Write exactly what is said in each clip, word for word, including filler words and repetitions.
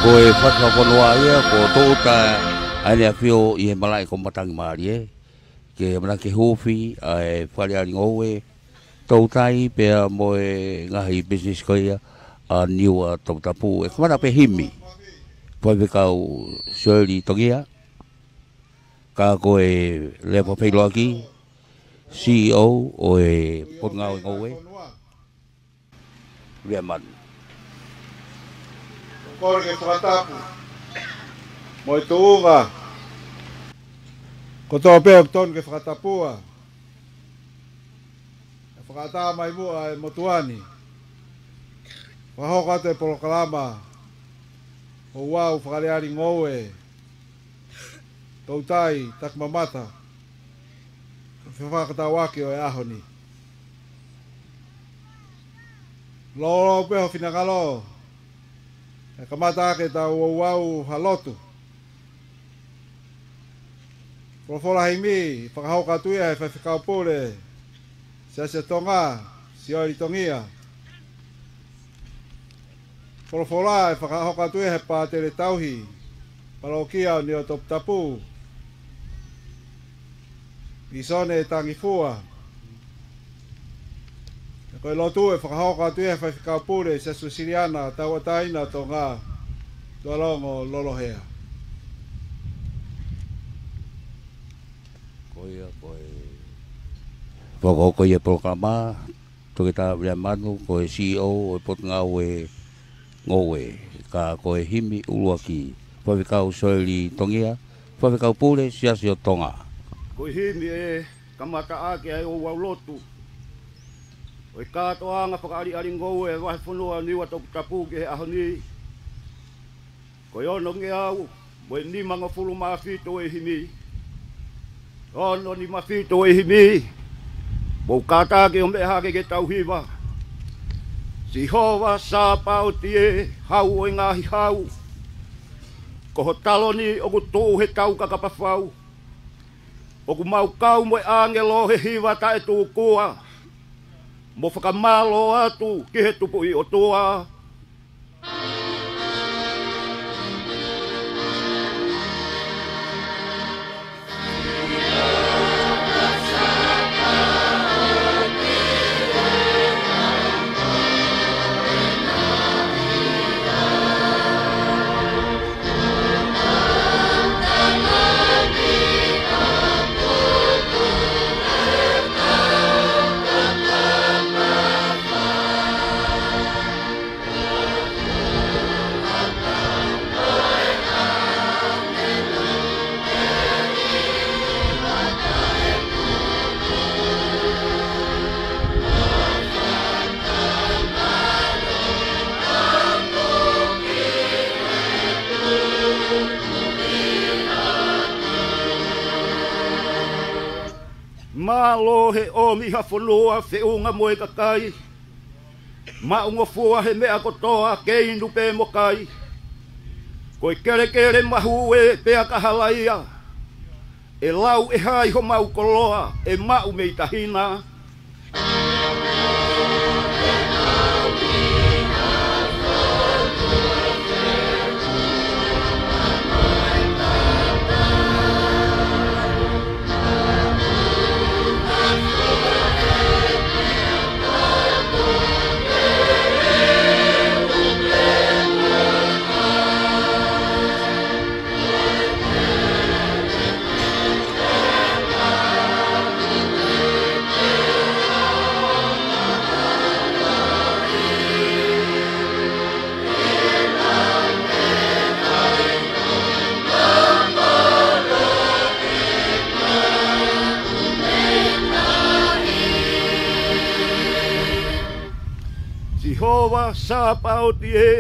Ko e fakafonua ia, ko Toketā ʻAene ʻAfio ʻi he malaʻe ko Matangi Mālie, ke ʻamanaki ke huufi ʻa e Fale ʻAli Ngoue, Toutai pea mo e ngaahi business ko ia ʻa Niua Toputapu. ʻE kamata pē himi, Faifekau Sioeli Tongia, ka ko e lea fakafeʻiloaki, C E O ʻo e Potungāue Ngoue, Vea Manu. Kole ke fakatapu mo e tuʻunga kotoa pē ʻoku totonu ke fakatapua. ʻE fakaʻatā mai muʻa e motuʻa ni, fakahoko atu e polokalama ouau Fale ʻAli Ngoue, Toutai, Takimamata, fefakatauʻaki ʻo e ʻaho ni. Lōlō pē ho finangalo, ʻe kamata ʻaki ʻetau ouau ha lotu. Folofola himi, fakahoko atu ia ʻe he Faifekau Pule Siasi ʻo Tonga, Sioeli Tongia. Folofola ʻe fakahoko atu ia ʻe he Pātele Tauhi, Palokia ʻo Niua Toputapu, Pisone Tangifua. Ko e lotu ʻe fakahoko atu ia ʻe he Faifekau Pule Siasi Uēsiliana Tauʻatāina ʻo Tonga, Tuʻalongo Lolohea. Ko ia, ko e fakahoko ia e polokalama, Toketā Vea Manu, ko e C E O ʻo e Potungāue Ngoue, ka ko e himi ʻuluaki, Faifekau Sioeli Tongia, Faifekau Pule Siasi ʻo Tonga. Ko e himi ʻe kamata ʻaki ʻa e ouau lotu ʻo e kātoanga fakaʻaliʻali ngoue ʻa e vahefonua Niua Toputapu ki he ʻaho ni. Ko e onongeau mo e nimangofulu mā fitu ʻo e himi. Ono nima fitu ʻo e himi. Mou kātaki ʻo meʻa hake ke tau hiva. Sihova Sāpaoti ē, hau ʻo e ngaahi hau, ko ho taloni ʻoku tuʻu he tau kakapa fau. ʻOku mau kau mo e ʻāngelo he hiva taʻetūkua, mo fakamālō atu ki he Tupuʻi ʻOtua. Mālō he ʻomi ha fonua feʻunga mo e kakai. Maʻungofua he meʻa kotoa ke inu pē mo kai. Ko e kelekele mahue pea ka halaia. ʻE lau ʻe hai homau koloa ʻe maʻu mei tahina. Sihova Sapaoti ē,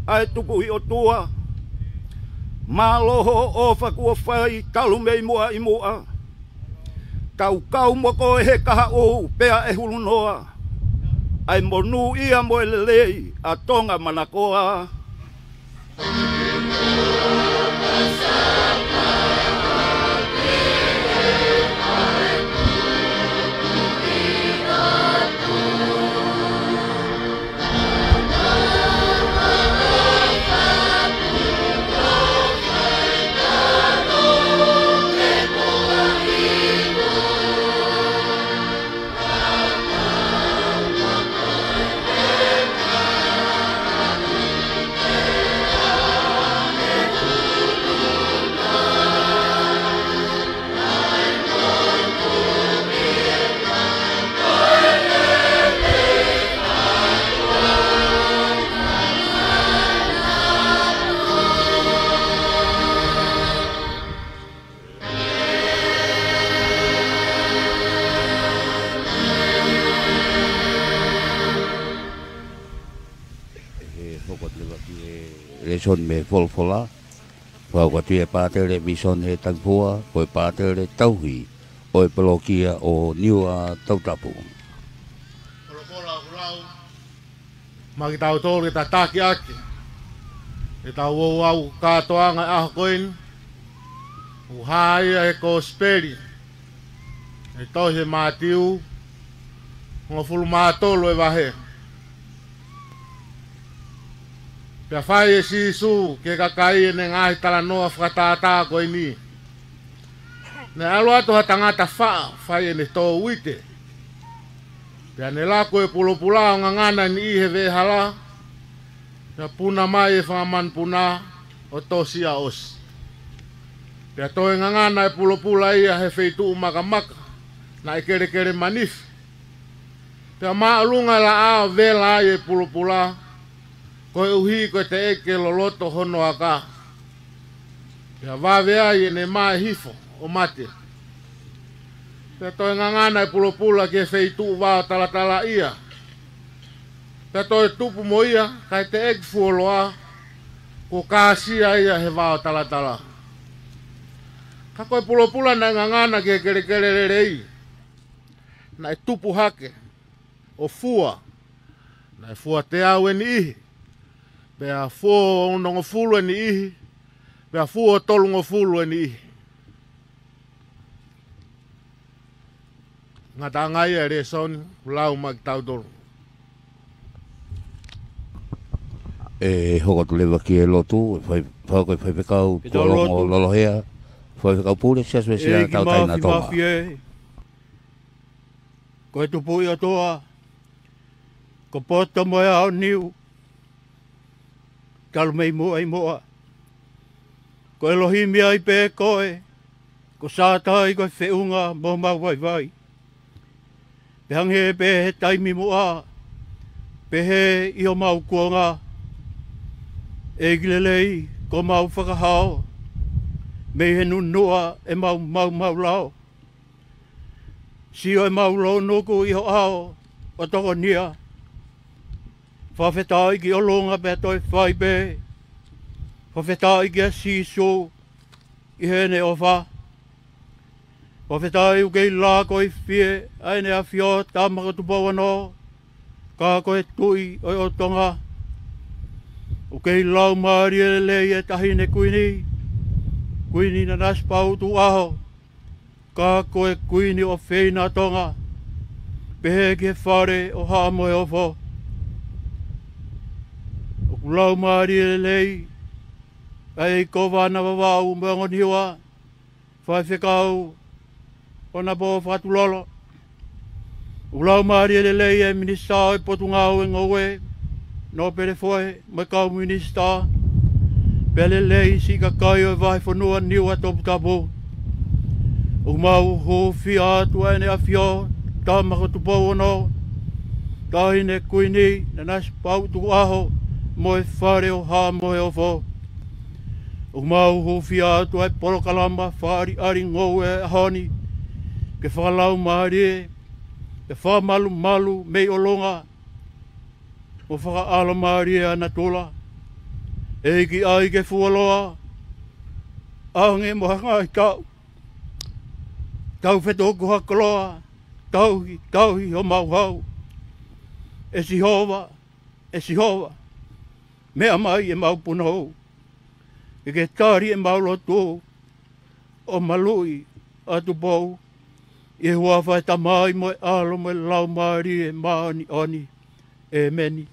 ʻa e Tukuʻi ʻOtua, mālō hoʻo ʻofa kuo fai talu mei muʻa ʻi muʻa. Kaukau mo koe he kahaʻu pea ʻe hulunoa, ʻa e monūʻia mo e lelei ʻa Tonga manakoa. ʻE hoko atu leva ki he lēsoni mei he folofola. Fakakau atu ʻe Pātele Vīsone Tangifua, ko e pātele tauhi ʻo e palokia ʻo Niua Tautapu. Folofola ʻoku lau maʻa kitautolu ke tataki ʻaki ʻetau ouau kātoanga ʻi he ʻaho ko eni, ʻoku hā ia he Kosipeli ʻi he tohi ʻa Mātiu, hongofulu mā tolu e vahe. Pea fai ʻe Sīsū ki he kakai ʻene ngaahi talanoa fakatātā ko eni. Naʻe ʻalu atu ha tangata faʻa fai ʻene tō uite. Pea ne laku e pulopula ʻo ngangana e niʻihi he veʻehala, pea puna mai e fanga manupuna ʻo tosi ʻa ʻosi. Pea toe ngangana e pulopula ia he feituʻu makamaka naʻe kelekele manifi. Pea māʻolunga e laʻā ʻo vela ai e pulopula, koeʻuhi ko e teʻeki ke loloto hono aka. Pea vave ai ʻene mae hifo ʻo mate. Pea toe ngangana e pulopula ki he feituʻu vao talatalaʻia. Pea toe tupu mo ia, kae teʻeki fuoloa, kuo kāsia ia he vao talatala. Ka ko e pulopula naʻe ngangana ki he kelekele lelei, naʻe tupu hake ʻo fua. Naʻe fua teau e niʻihi, pea fua onongofulu e niʻihi, pea fua tolungofulu e niʻihi. Ngataʻanga ia e lēsoni ʻoku lau maʻa kitautolu. ʻE hoko atu leva ki he lotu, ʻe fai, fai ko e faifekau Tuʻalongo Lolohea, faifekau pule Siasi Uēsiliana Tauʻatāina Tonga. Ko e Tupuʻi ʻOtua, ko e poto mo e aoniu, talu mei muʻa ʻi muʻa. Ko ʻElohimi ai pē koe, ko Sātai ko e feʻunga mo homau vaivai. Pea hangē pē he taimi muʻa, pehē ʻi homau kuonga, ʻEiki lelei, ko homau fakahao, mei he nunuʻa ʻemau maumau lao. Sio ʻemau lounuku ʻi ho ʻao ʻo tokonia. Fakafetaʻi ki ʻolunga pea toe fai pē. Fakafetaʻi kia Sīsū ʻi heʻene ʻofa. Fakafetaʻi ʻoku kei lakoifie ʻa ʻEne ʻAfio Tama ko Tupou Ono, ka ko e Tuʻi ʻo e ʻOtu Tonga. ʻOku kei laumālie lelei e Taʻahine Kuini, Kuini Nanasipauʻu Tukuʻaho, ka ko e Kuini ʻofeina ʻo Tonga, pehē ki he Fale ʻo Haʻa Moheofo. ʻOku laumālie lelei ʻa e ʻEiki Kōvana Vavaʻu mo e Ongo Niua, Faifekau Honourable Fakatulolo. ʻOku laumālie lelei e Minisitā ʻo e Potungāue Ngoue, Nōpele Fohe mo e kau minisitā, pea lelei siʻi kakai ʻo e vahefonua Niua toputapu. ʻOku mau hūfia atu ʻa ʻEne ʻAfio Tama ko Tupou Ono, Taʻahine Kuini Nanasipauʻu Tukuʻaho mo e Fale ʻo Haʻa Moheofo. ʻOku mau hūfia atu ʻa e polokalama fakaʻaliʻali ngoue ʻo e ʻaho ni, ke fakalaumālie, ke fakamalumalu mei ʻolunga, mo fakaʻalomālie ʻa natula. ʻEiki ʻai ke fuoloa, ʻoange mo ha ngaahi taʻu, taʻu fetuku ha koloa, tauhi, tauhi homau hau. ʻE Sihova, ʻe Sihova, meʻa mai ʻemau punou, ke ke tali ʻemau lotu ʻo maluʻi ʻa Tupou, ʻi he huafa ʻo e Tamai mo e ʻAlo mo e Laumālie Māʻoniʻoni. ʻĒmeni.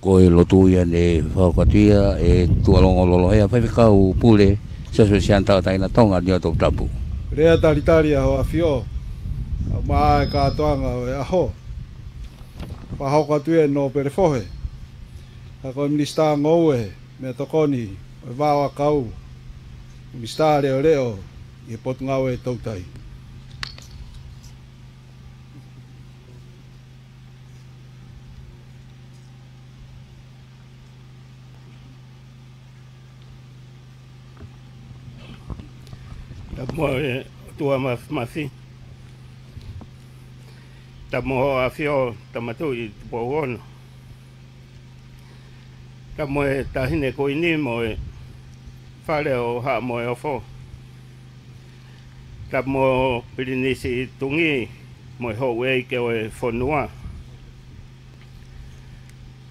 Ko e lotu ia ne fakahoko atu ia ʻe Tuʻalongololo Hea, Faifekau Pule, Siasi Siana Tauʻatāina Tonga, Niua Toputapu. Lea talitali ʻa Hoʻo ʻAfio, ʻa e maʻa e kātoanga ʻo e ʻaho. Fakahoko atu ia ʻe Nōpele Fohe, ka ko e Minisitā Ngoue, Meʻatokoni Vao ʻAkau, Misitā Leʻoleʻo ʻi he Potungāue Toutai. Tapu mo e ʻOtua Māfimafi. Tapu mo Hoʻo ʻAfio Tama Tuʻi Tupou Ono. Tapu mo e Taʻahine Kuini mo e Fale ʻo Haʻa Moheofo. Tapu mo Pilinisi Tungi mo e houʻeiki ʻo e fonua.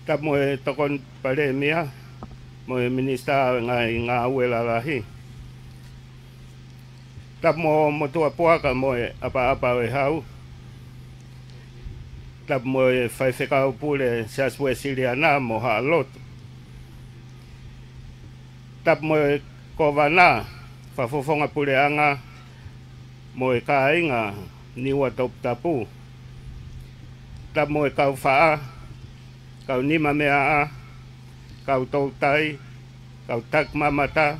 Tapu mo e Tokoni Palēmia mo e Minisitā ʻo e Ngaahi Ngāue Lalahi. Tapu mo Motuʻapuaka mo e ʻApaʻapa ʻo e Hau. Tapu mo e Faifekau Pule Siasi Uēsiliana mo haʻa lotu. Tapu mo e Kōvana, Fakafofonga Puleʻanga mo e kāinga Niua Toputapu. Tapu mo e kau faʻa, kau nimameaʻa, kau toutai, kau takimamata,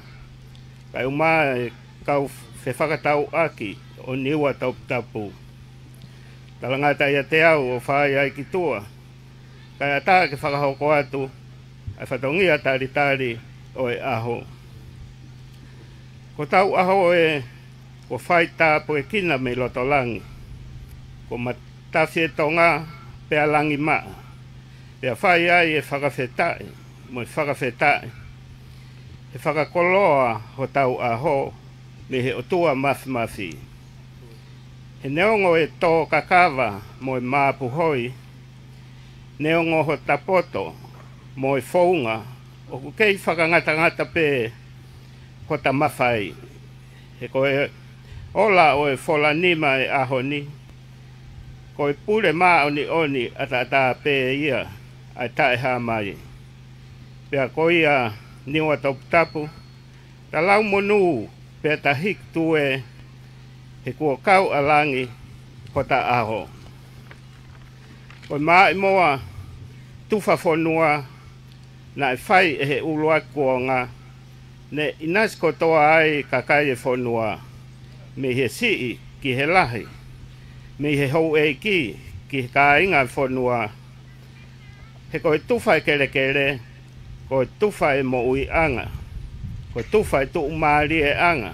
kae ʻumaʻā e kau fefakatauʻaki ʻo Niua Toputapu. Talangata ʻiate au ʻo fai ai ki tuʻa, kae ʻatā ke fakahoko atu ʻa e fatongia talitali ʻo e ʻaho. Ko hotau ʻaho ē, kuo fai tāpuekina mei loto langi. Kuo matafi e tonga pea langi maʻa. Pea fai ai e fakafetaʻi mo e fakafetaʻi. He fakakoloa hotau ʻaho mei he ʻOtua Māfimafi. He neongo e tō kakava mo e māpuhoi, neongo hota poto mo e founga, ʻoku kei fakangatangata pē hota mafai. He ko e ola ʻo e fola nima e ʻaho ni, ko e pule māʻoniʻoni ʻataʻatā pē ia ʻa e taʻehāmai. Pea ko ia Niua Toputapu, ta lau monū pea ta hiki tue, he kuo kau ʻa langi hota ʻaho. Ko e maʻimoa tufa fonua naʻe fai ʻe he ʻuluaki kuonga, ne ʻinasi kotoa ai kakai e fonua, mei he siʻi ki he lahi, mei he houʻeiki ki he kāinga fonua. He ko e tufa e kelekele, ko e tufa e moʻuiʻanga, ko e tufa e tuʻumālieʻanga.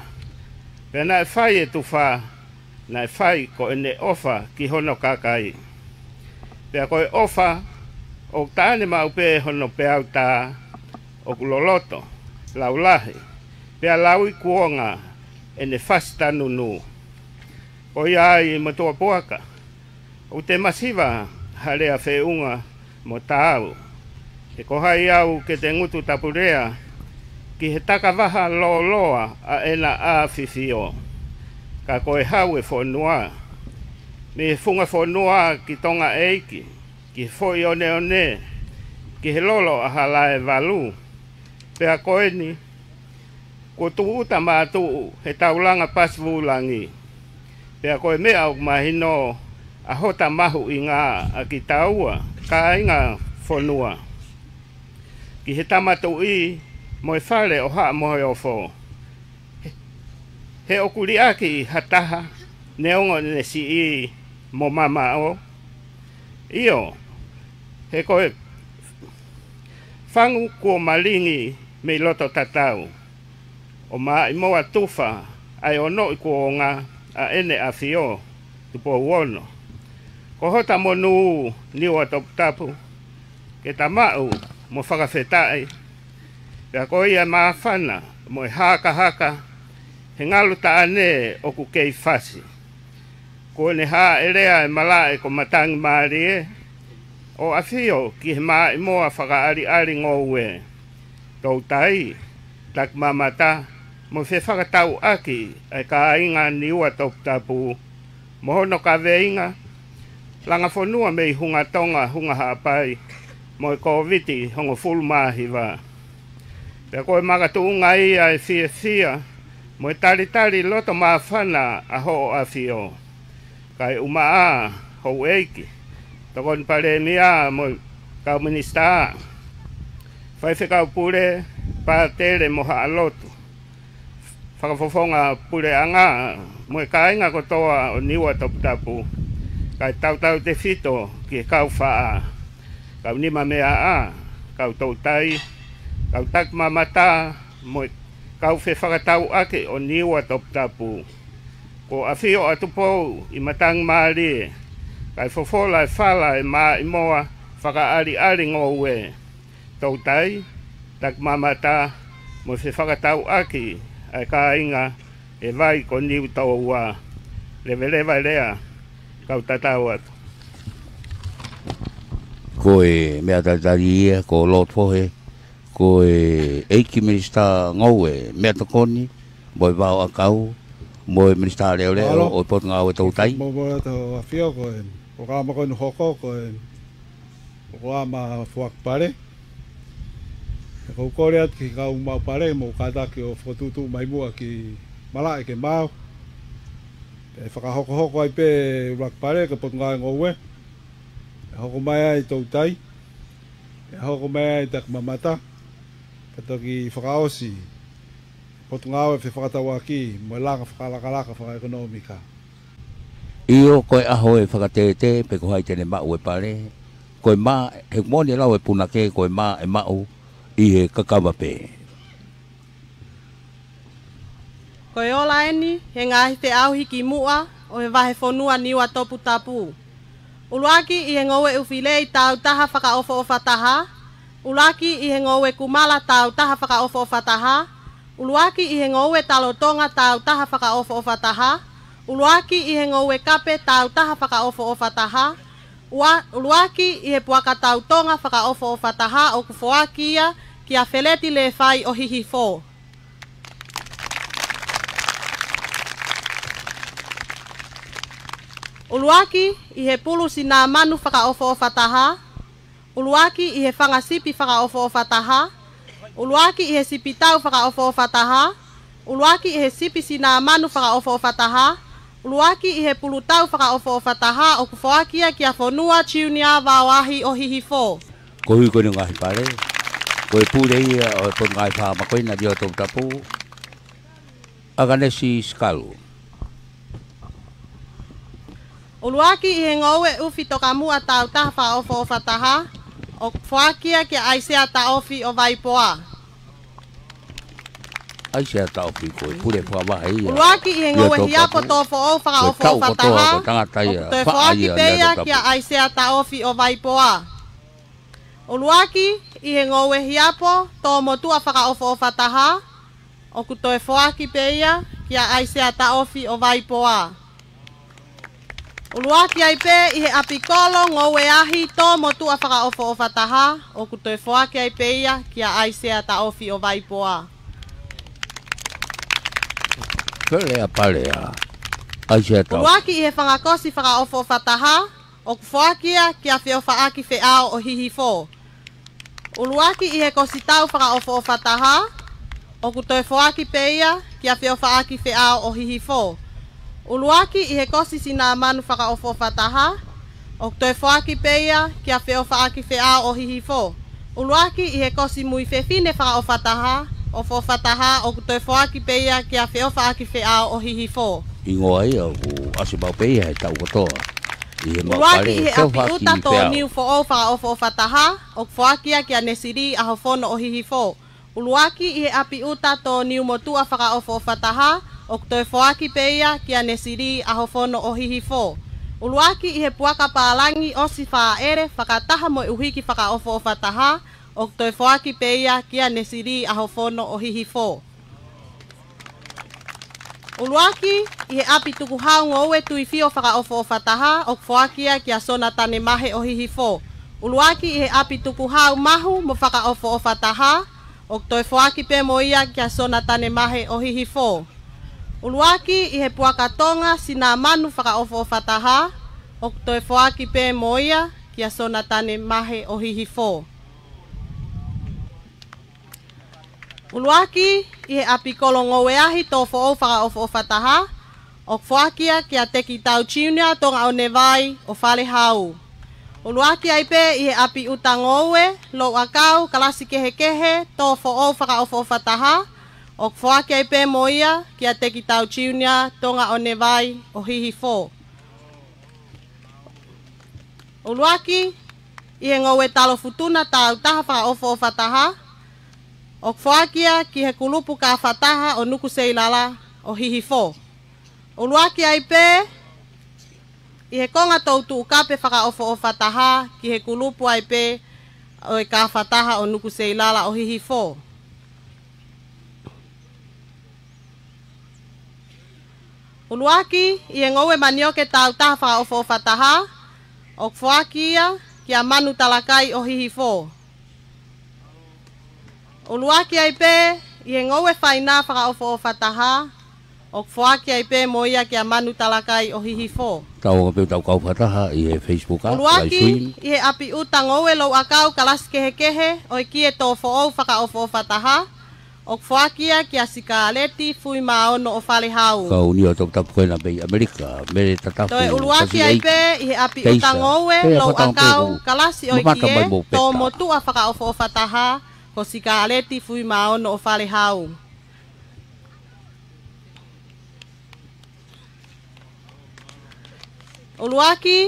Pea naʻe fai e tufa, naʻe fai ko ʻene ʻofa ki hono kakai. Pea ko e ʻofa, ʻoku taʻane maʻu pē hono peau tā, ʻoku loloto, laulahi, pea laui kuonga ʻene fasi tanunu. Ko ia ai Motuʻapuaka, ʻoku te masiva ha lea feʻunga mo taau. He ko hai au ke te ngutu tapulea ki he takavaha lōloa ʻa ʻena ʻafifio. Ka ko e hau e fonua, mei he funga fonua ki Tonga ʻEiki, ki he foʻi oneone, ki he lolo ʻa Halaevalu. Pea ko eni, kuo tūʻuta mātuʻu he taulanga pasi vūlangi. Pea ko e meʻa ʻoku mahino ʻa hota mahuʻinga ʻa kitaua, kāinga fonua. Ki he Tama Tuʻi mo e Fale ʻo Haʻa Moheofo. He, he ʻoku liʻaki ha taha, neongo ʻene siʻi mo mamaʻo. ʻIo, he ko e fangu kuo malingi mei loto tatau, ʻo maʻimoa tufa ʻa e onoʻi kuonga ʻa ʻEne ʻAfio Tupou Ono. Ko hota monū Niua Toputapu, ke ta maʻu mo fakafetaʻi, pea ko ia māfana mo e hakahaka he ngalu taʻane ʻoku kei fasi. Kuo ne hāʻelea e malaʻe ko Matangimālie, ʻo ʻafio ki he maʻimoa fakaʻaliʻali ngoue. Toutai, takimamata, mo fefakatauʻaki ʻa e kāinga Niua Toputapu, mo hono kaveinga, langa fonua mei Hunga Tonga, Hunga Haʻapai, mo e Kōviti hongofulu mā hiva. Pea ko e makatuʻunga ia e fiefia, mo e talitali loto māfana ʻa Hoʻo ʻAfio. Kae ʻumaʻā, houʻeiki, Tokoni Palēmia mo e kau minisitā, faifekau pule, Pātele mo Haʻa Lotu, fakafofonga puleʻanga mo e kāinga kotoa ʻo Niua Toputapu, kae tautautefito ki he kau faʻa, kau nimameaʻa, kau toutai, kau takimamata, mo e kau fefakatauʻaki ʻo Niua Toputapu. Kuo ʻafio ʻa Tupou ʻi matangi mālie, kae fofola e fala ʻe Maʻimoa fakaʻaliʻali ngoue. Toutai, takimamata, mo e fefakatauʻaki ʻa e kāinga ʻi he vai ko Niutōua. Leveleva e lea, kau tatau atu. Ko e meʻa talitali ia, ko Lord Fohe, ko e ʻEiki Minisitā Ngoue, Meʻatokoni mo e Vao ʻAkau, mo e Minisitā Leʻoleʻo ʻo e Potungāue Toutai. Mo, mo ʻetau ʻafio ko e, ʻo ka ma ko e nu hoko ko e, ʻo ka ma foaki pale. ʻOku ou kole atu ki he kau maʻu pale, mou kātaki ʻo fokotuʻutuʻu mai muʻa ki malaʻe ke maʻu. ʻE fakahokohoko ai pē ʻuluaki pale ki he Potungāue Ngoue. ʻE hoko mai ai toutai, ʻe hoko mai ai takimamata, ka toki fakaʻosi Potungāue Fefakatauʻaki mo e langa fakalakalaka fakaʻekonōmika. ʻIo, ko e ʻaho ʻe fakatētē pe ko hai te ne maʻu e pale, ko e mā, he moʻoni e lau e punake, ko e mā ʻe maʻu ʻi he kakava pē. Ko e ola eni he ngaahi feʻauhi ki muʻa ʻo e vahefonua Niua Toputapu. ʻUluaki ʻi he ngoue ʻUfilei tautaha fakaʻofoʻofa taha, ʻuluaki ʻi he ngoue Kumala tautaha fakaʻofoʻofa taha, ʻuluaki ʻi he ngoue Talotonga tautaha fakaʻofoʻofa taha, ʻuluaki ʻi he ngoue Kape tautaha fakaʻofoʻofa taha, ua-, ʻuluaki ʻi he puaka Tautonga fakaʻofoʻofa taha ʻoku foaki ia kia Feleti Lefai ʻo Hihifo. ʻUluaki ʻi he pulu Sinamanu fakaʻofoʻofa taha, ʻuluaki ʻi he fanga sipi fakaʻofoʻofa taha, ʻuluaki ʻi he sipi tau fakaʻofoʻofa taha, ʻuluaki ʻi he sipi Sinamanu fakaʻofoʻofa taha, ʻuluaki ʻi he pulu tau fakaʻofoʻofa taha ʻoku foaki ia kia Fonua Junior Vaoahi ʻo Hihifo. Ko e ʻuhi ko eni ngaahi pale, ko e pule ia ʻo e Potungāue Faamakoina Niua Toputapu, ʻAkanesi Sikalu. ʻUluaki ʻi he ngoue ʻUfi Tokamuʻa tautaha fakaʻofoʻofa taha, ʻoku foaki ia kia ʻAisea Taʻofi ʻo Vaipoa. ʻAisea Taʻofi ko e pule fakavahe ia. ʻUluaki ʻi he ngoue Hiapo Tōfoʻou fakaʻofoʻofa taha, ʻoku toe foaki pē ia kia ʻAisea Taʻofi ʻo Vaipoa. ʻUluaki ʻi he ngoue Hiapo Tōmotuʻa fakaʻofoʻofa taha, ʻoku toe foaki pē ia kia ʻAisea Taʻofi ʻo Vaipoa. ʻUluaki ai pē ʻi he ʻApikolo Ngoue Ahi Tōmotuʻa fakaʻofoʻofa taha, ʻoku toe foaki ai pē ia kia ʻAisea Taʻofi ʻo Vaipoa. Ko e lea pale ʻa ʻAisea Taʻofi. ʻUluaki ʻi he fanga kosi fakaʻofoʻofa taha, ʻoku foaki ia kia Feʻofaʻaki Feʻao ʻo Hihifo. ʻUluaki ʻi he kosi tau fakaʻofoʻofa taha, ʻoku toe foaki pē ia kia Feʻofaʻaki Feʻao ʻo Hihifo. ʻUluaki ʻi he kosi Sinamanu fakaʻofoʻofa taha, ʻoku toe foaki pē ia kia Feʻofaʻaki Feʻao ʻo Hihifo. ʻUluaki ʻi he kosi Mui Fefine fakaʻofoʻofa taha, ʻofoʻofa taha, ʻoku toe foaki pē ia kia Feʻofaʻaki Feʻao ʻo Hihifo. Hingoa ia ʻoku ʻasi maʻu pē ia he taʻu kotoa. ʻUluaki ʻi he ʻapi ʻuta Tōniu Foʻou fakaʻofoʻofa taha, ʻoku foaki ia kia Nesili ʻAhofono ʻo Hihifo. ʻUluaki ʻi he ʻapi ʻuta Tōniu Motuʻa fakaʻofoʻofa taha, ʻoku toe foaki pē ia kia Nesili ʻAhofono ʻo Hihifo. ʻUluaki ʻi he puaka pālangi ʻosi fāʻele fakataha mo e ʻuhiki fakaʻofoʻofa taha, ʻoku toe foaki pē ia kia Nesili ʻAhofono ʻo Hihifo. ʻUluaki ʻi he ʻapi tukuhau ngoue Tuifio fakaʻofoʻofa taha, ʻoku foaki ia kia Sona Tanemahe ʻo Hihifo. ʻUluaki ʻi he ʻapi tukuhau mahu mo fakaʻofoʻofa taha, ʻoku toe foaki pē mo ia kia Sona Tanemahe ʻo Hihifo. ʻUluaki ʻi he puaka Tonga Sinamanu fakaʻofoʻofa taha, ʻoku toe foaki pē mo ia kia Sona Tanemahe ʻo Hihifo. ʻUluaki ʻi he ʻapi kolo ngoue ahi Tōfoʻou fakaʻofoʻofa taha, ʻoku foaki ia kia Tekitau Junior Tongaʻonevai ʻo Falehau. ʻUluaki ai pē ʻi he ʻapi ʻuta ngoue, Louʻakau, kalasi kehekehe, tō foʻou fakaʻofoʻofa taha, ʻoku foaki ai pē mo ia kia Tekitau Junior Tonga ʻo Nevai ʻo Hihifo. ʻUluaki ʻi he ngoue Talofutuna, tau taha fakaʻofoʻofa taha, ʻoku foaki ia ki he kulupu Kafataha ʻo Nukuseilala ʻo Hihifo. ʻUluaki ai pē ʻi he konga toutuʻu kape fakaʻofoʻofa taha ki he kulupu ai pē ʻo e Kafataha ʻo Nukuseilala ʻo Hihifo. ʻUluaki ʻi he ngoue manioke, tau taha fakaʻofoʻofa taha, ʻoku foaki ia kia Manu Talakai ʻo Hihifo. ʻUluaki ai pē ʻi he ngoue faina fakaʻofoʻofa taha, ʻoku foaki ai pē mo ia kia Manu Talakai ʻo Hihifo. Tau anga pē ʻetau kau fakataha ʻi he Facebook, live stream. ʻUluaki ʻi he ʻapi ʻuta ngoue, Louʻakau, kalasi kehekehe, ʻo e kie tō foʻou fakaʻofoʻofa taha, ʻoku foaki ia kia Sikaleti Fuimaono ʻo Falehau. Kauni ʻo toputapu ko ena pē ʻi ʻAmelika, Mele Tatafu. Toe ʻuluaki ai pē ʻi he ʻapi ʻuta ngoue, Louʻakau, kalasi ʻo e kie tō motuʻa fakaʻofoʻofa taha, ko Sikaleti Fuimaono ʻo Falehau. ʻUluaki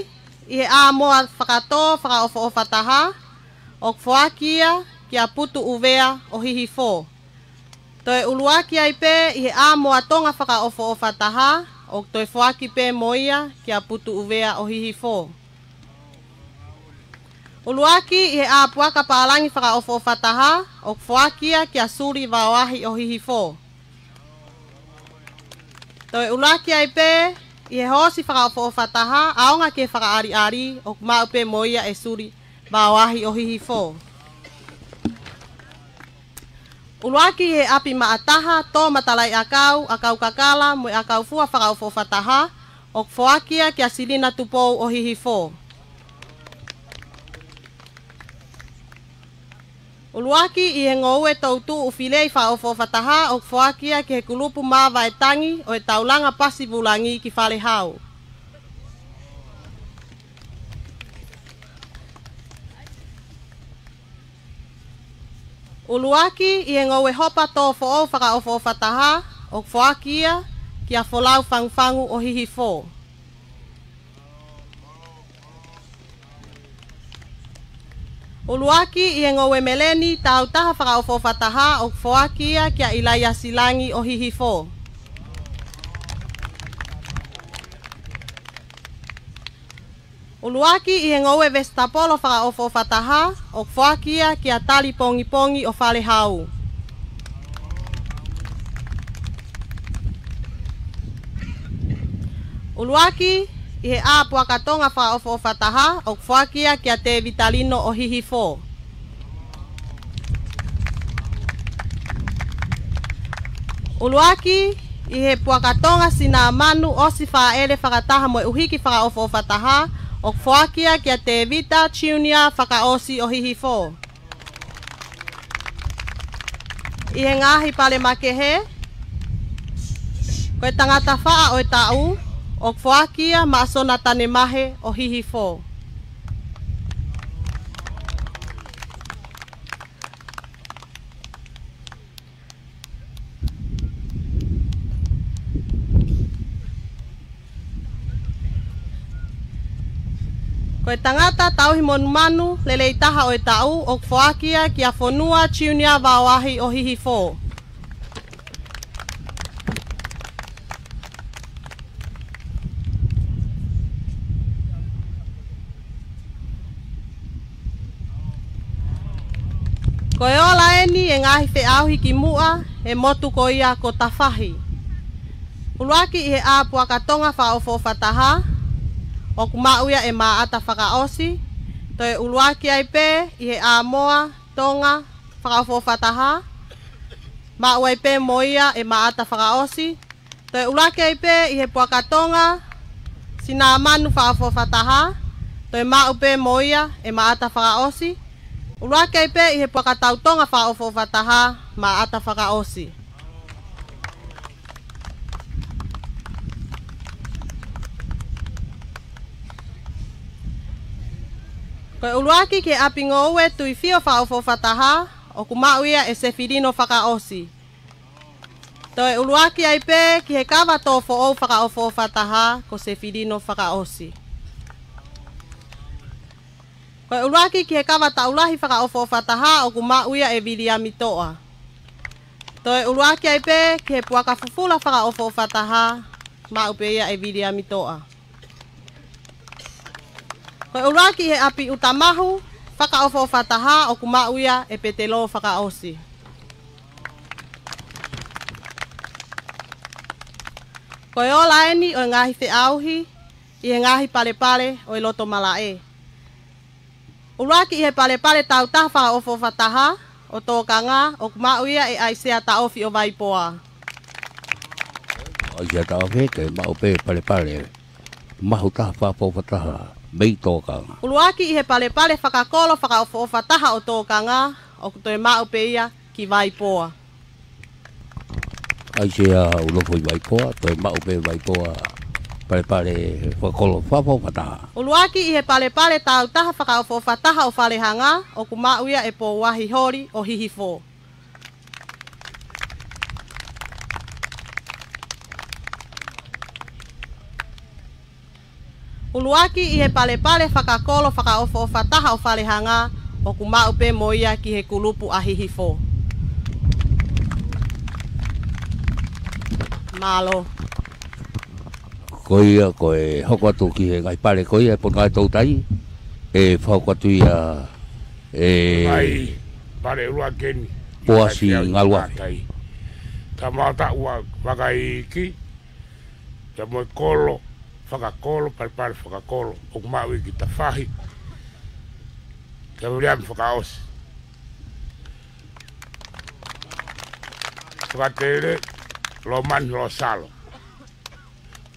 ʻi he ʻā moa fakatō fakaʻofoʻofa taha, ʻoku foaki ia kia Putu ʻUvea ʻo Hihifo. Toe ʻuluaki ai pē ʻi he ʻā moa Tonga fakaʻofoʻofa taha, ʻoku toe foaki pē mo ia kia Putu ʻUvea ʻo Hihifo. ʻUluaki ʻi he ʻā puaka pālangi fakaʻofoʻofa taha, ʻoku foaki ia kia Suli Vaoahi ʻo Hihifo. Toe ʻuluaki ai pē ʻi he hoosi fakaʻofoʻofa taha, ʻaonga ki he fakaʻaliʻali, ʻoku maʻu pē mo ia ʻe Suli Vaoahi ʻo Hihifo. ʻUluaki ʻi he ʻapi maʻa taha, tō matalaʻiʻakau, ʻakau kakala, mo e ʻakau fua fakaʻofoʻofa taha, ʻoku foaki ia kia Silina Tupou ʻo Hihifo. ʻUluaki ʻi he ngoue toutuʻu filei fakaʻofoʻofa taha, ʻoku foaki ia ki he kulupu Mavaetangi ʻo e Taulanga Pasi Vulangi ki Falehau. ʻUluaki ʻi he ngoue hopa tō foʻou fakaʻofoʻofa taha, ʻoku foaki ia kia Folau Fangufangu ʻo Hihifo. ʻUluaki ʻi he ngoue meleni tau taha fakaʻofoʻofa taha, ʻoku foaki ia kia ʻIlaiasi Langi ʻo Hihifo. ʻUluaki ʻi he ngoue vesitapolo fakaʻofoʻofa taha, ʻoku foaki ia kia Tali Pongipongi ʻo Falehau. ʻUluaki ʻi he ʻā puaka Tonga fakaʻofoʻofa taha, ʻoku foaki ia kia Tēvita Lino ʻo Hihifo. ʻUluaki ʻi he puaka Tonga sinamanu ʻosi fāʻele fakataha mo e ʻuhiki fakaʻofoʻofa taha, ʻoku foaki ia kia Tēvita Junior Fakaʻosi ʻo Hihifo. ʻI he ngaahi pale makehe, ko e tangata faʻa ʻo e taʻu, ʻoku foaki ia maʻa Sona Tanemahe ʻo Hihifo. Ko e tangata tauhi monumanu lelei taha ʻo e taʻu, ʻoku foaki ia kia Fonua Junior Vaoahi ʻo Hihifo. Ko e ola eni e ngaahi feʻauhi ki muʻa he motu ko ia ko Tafahi. ʻUluaki ʻi he ʻā puaka Tonga fakaʻofoʻofa taha, ʻoku maʻu ia ʻe Maʻata Fakaʻosi. Toe ʻuluaki ai pē ʻi he ʻā moa Tonga fakaʻofoʻofa taha, maʻu ai pē mo ia ʻe Maʻata Fakaʻosi. Toe ʻuluaki ai pē ʻi he puaka Tonga sinamanu fakaʻofoʻofa taha, toe maʻu pē mo ia ʻe Maʻata Fakaʻosi. ʻUluaki ai pē ʻi he puaka tau Tonga fakaʻofoʻofa taha, Maʻata Fakaʻosi. Ko e ʻuluaki ki he ʻapi ngoue Tuifio fakaʻofoʻofa taha, ʻoku maʻu ia ʻe Sefilino Fakaʻosi. Toe ʻuluaki ai pē ki he kava tō foʻou fakaʻofoʻofa taha, ko Sefilino Fakaʻosi. Ko e ʻuluaki ki he kava taʻu lahi fakaʻofoʻofa taha, ʻoku maʻu ia ʻe Viliami Toʻa. Toe ʻuluaki ai pē ki he puaka fufula fakaʻofoʻofa taha, maʻu pē ia ʻe Viliami Toʻa. Ko e ʻuluaki ʻi he ʻapi ʻuta mahu fakaʻofoʻofa taha, ʻoku maʻu ia ʻe Petelo Fakaʻosi. Ko e ola eni ʻo e ngaahi feʻauhi ʻi he ngaahi palepale ʻo e loto malaʻe. ʻUluaki ʻi he palepale tautaha fakaʻofoʻofa taha ʻo tōkanga, ʻoku maʻu ia ʻe ʻAisea Taʻofi ʻo Vaipoa. ʻAisea Taʻofi, ke maʻu pē palepale mahu taha fakaʻofoʻofa taha mei tōkanga. ʻUluaki ʻi he palepale fakakolo fakaʻofoʻofa taha ʻo tōkanga, ʻoku toe maʻu pē ia ki Vaipoa. ʻAisea ʻUlofo ʻi Vaipoa, toe maʻu pē Vaipoa palepale fakakolo fakaʻofoʻofa taha. ʻUluaki ʻi he palepale tautaha fakaʻofoʻofa taha ʻo Falehanga, ʻoku maʻu ia ʻe Pouahi Holi ʻo Hihifo. ʻUluaki ʻi he palepale fakakolo fakaʻofoʻofa taha ʻo Falehanga, ʻoku maʻu pē mo ia ki he kulupu ʻa Hihifo. Mālō. Ko ia, ko e hoko atu ki he ngaahi pale ko ia ʻe Potungāue Toutai, ʻe fakahoko atu ia ʻe Ngaahi pale ʻuluaki eni. Poasi Ngāluafe. Tātai. Tamaota ua Vakaiki, pea mo e kolo fakakolo, palepale fakakolo, ʻoku maʻu ia ki tafahi, kia Viliami Fakaʻosi. Fakatele Lomani Losalo.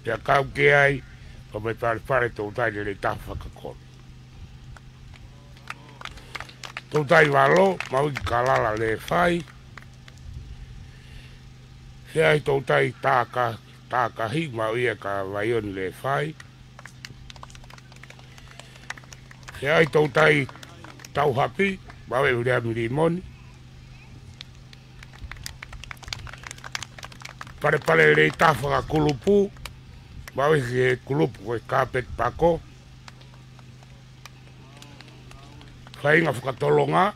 Pea kau ki ai, pea mo e palepale Toutai Lelei Taha fakakolo. Toutai Valo, maʻu ia ki Kalala Lefai. Feʻauhi Toutai Taka, Takahi, maʻu ia kia Vaioni Lefai. Feʻauhi Toutai Tauhapi, maʻu ia ʻe Viliami Limoni. Palepale Lelei Taha fakakulupu, maʻu ia ki he kulupu ko e Kapeti Pako. Faʻahinga fakatolonga,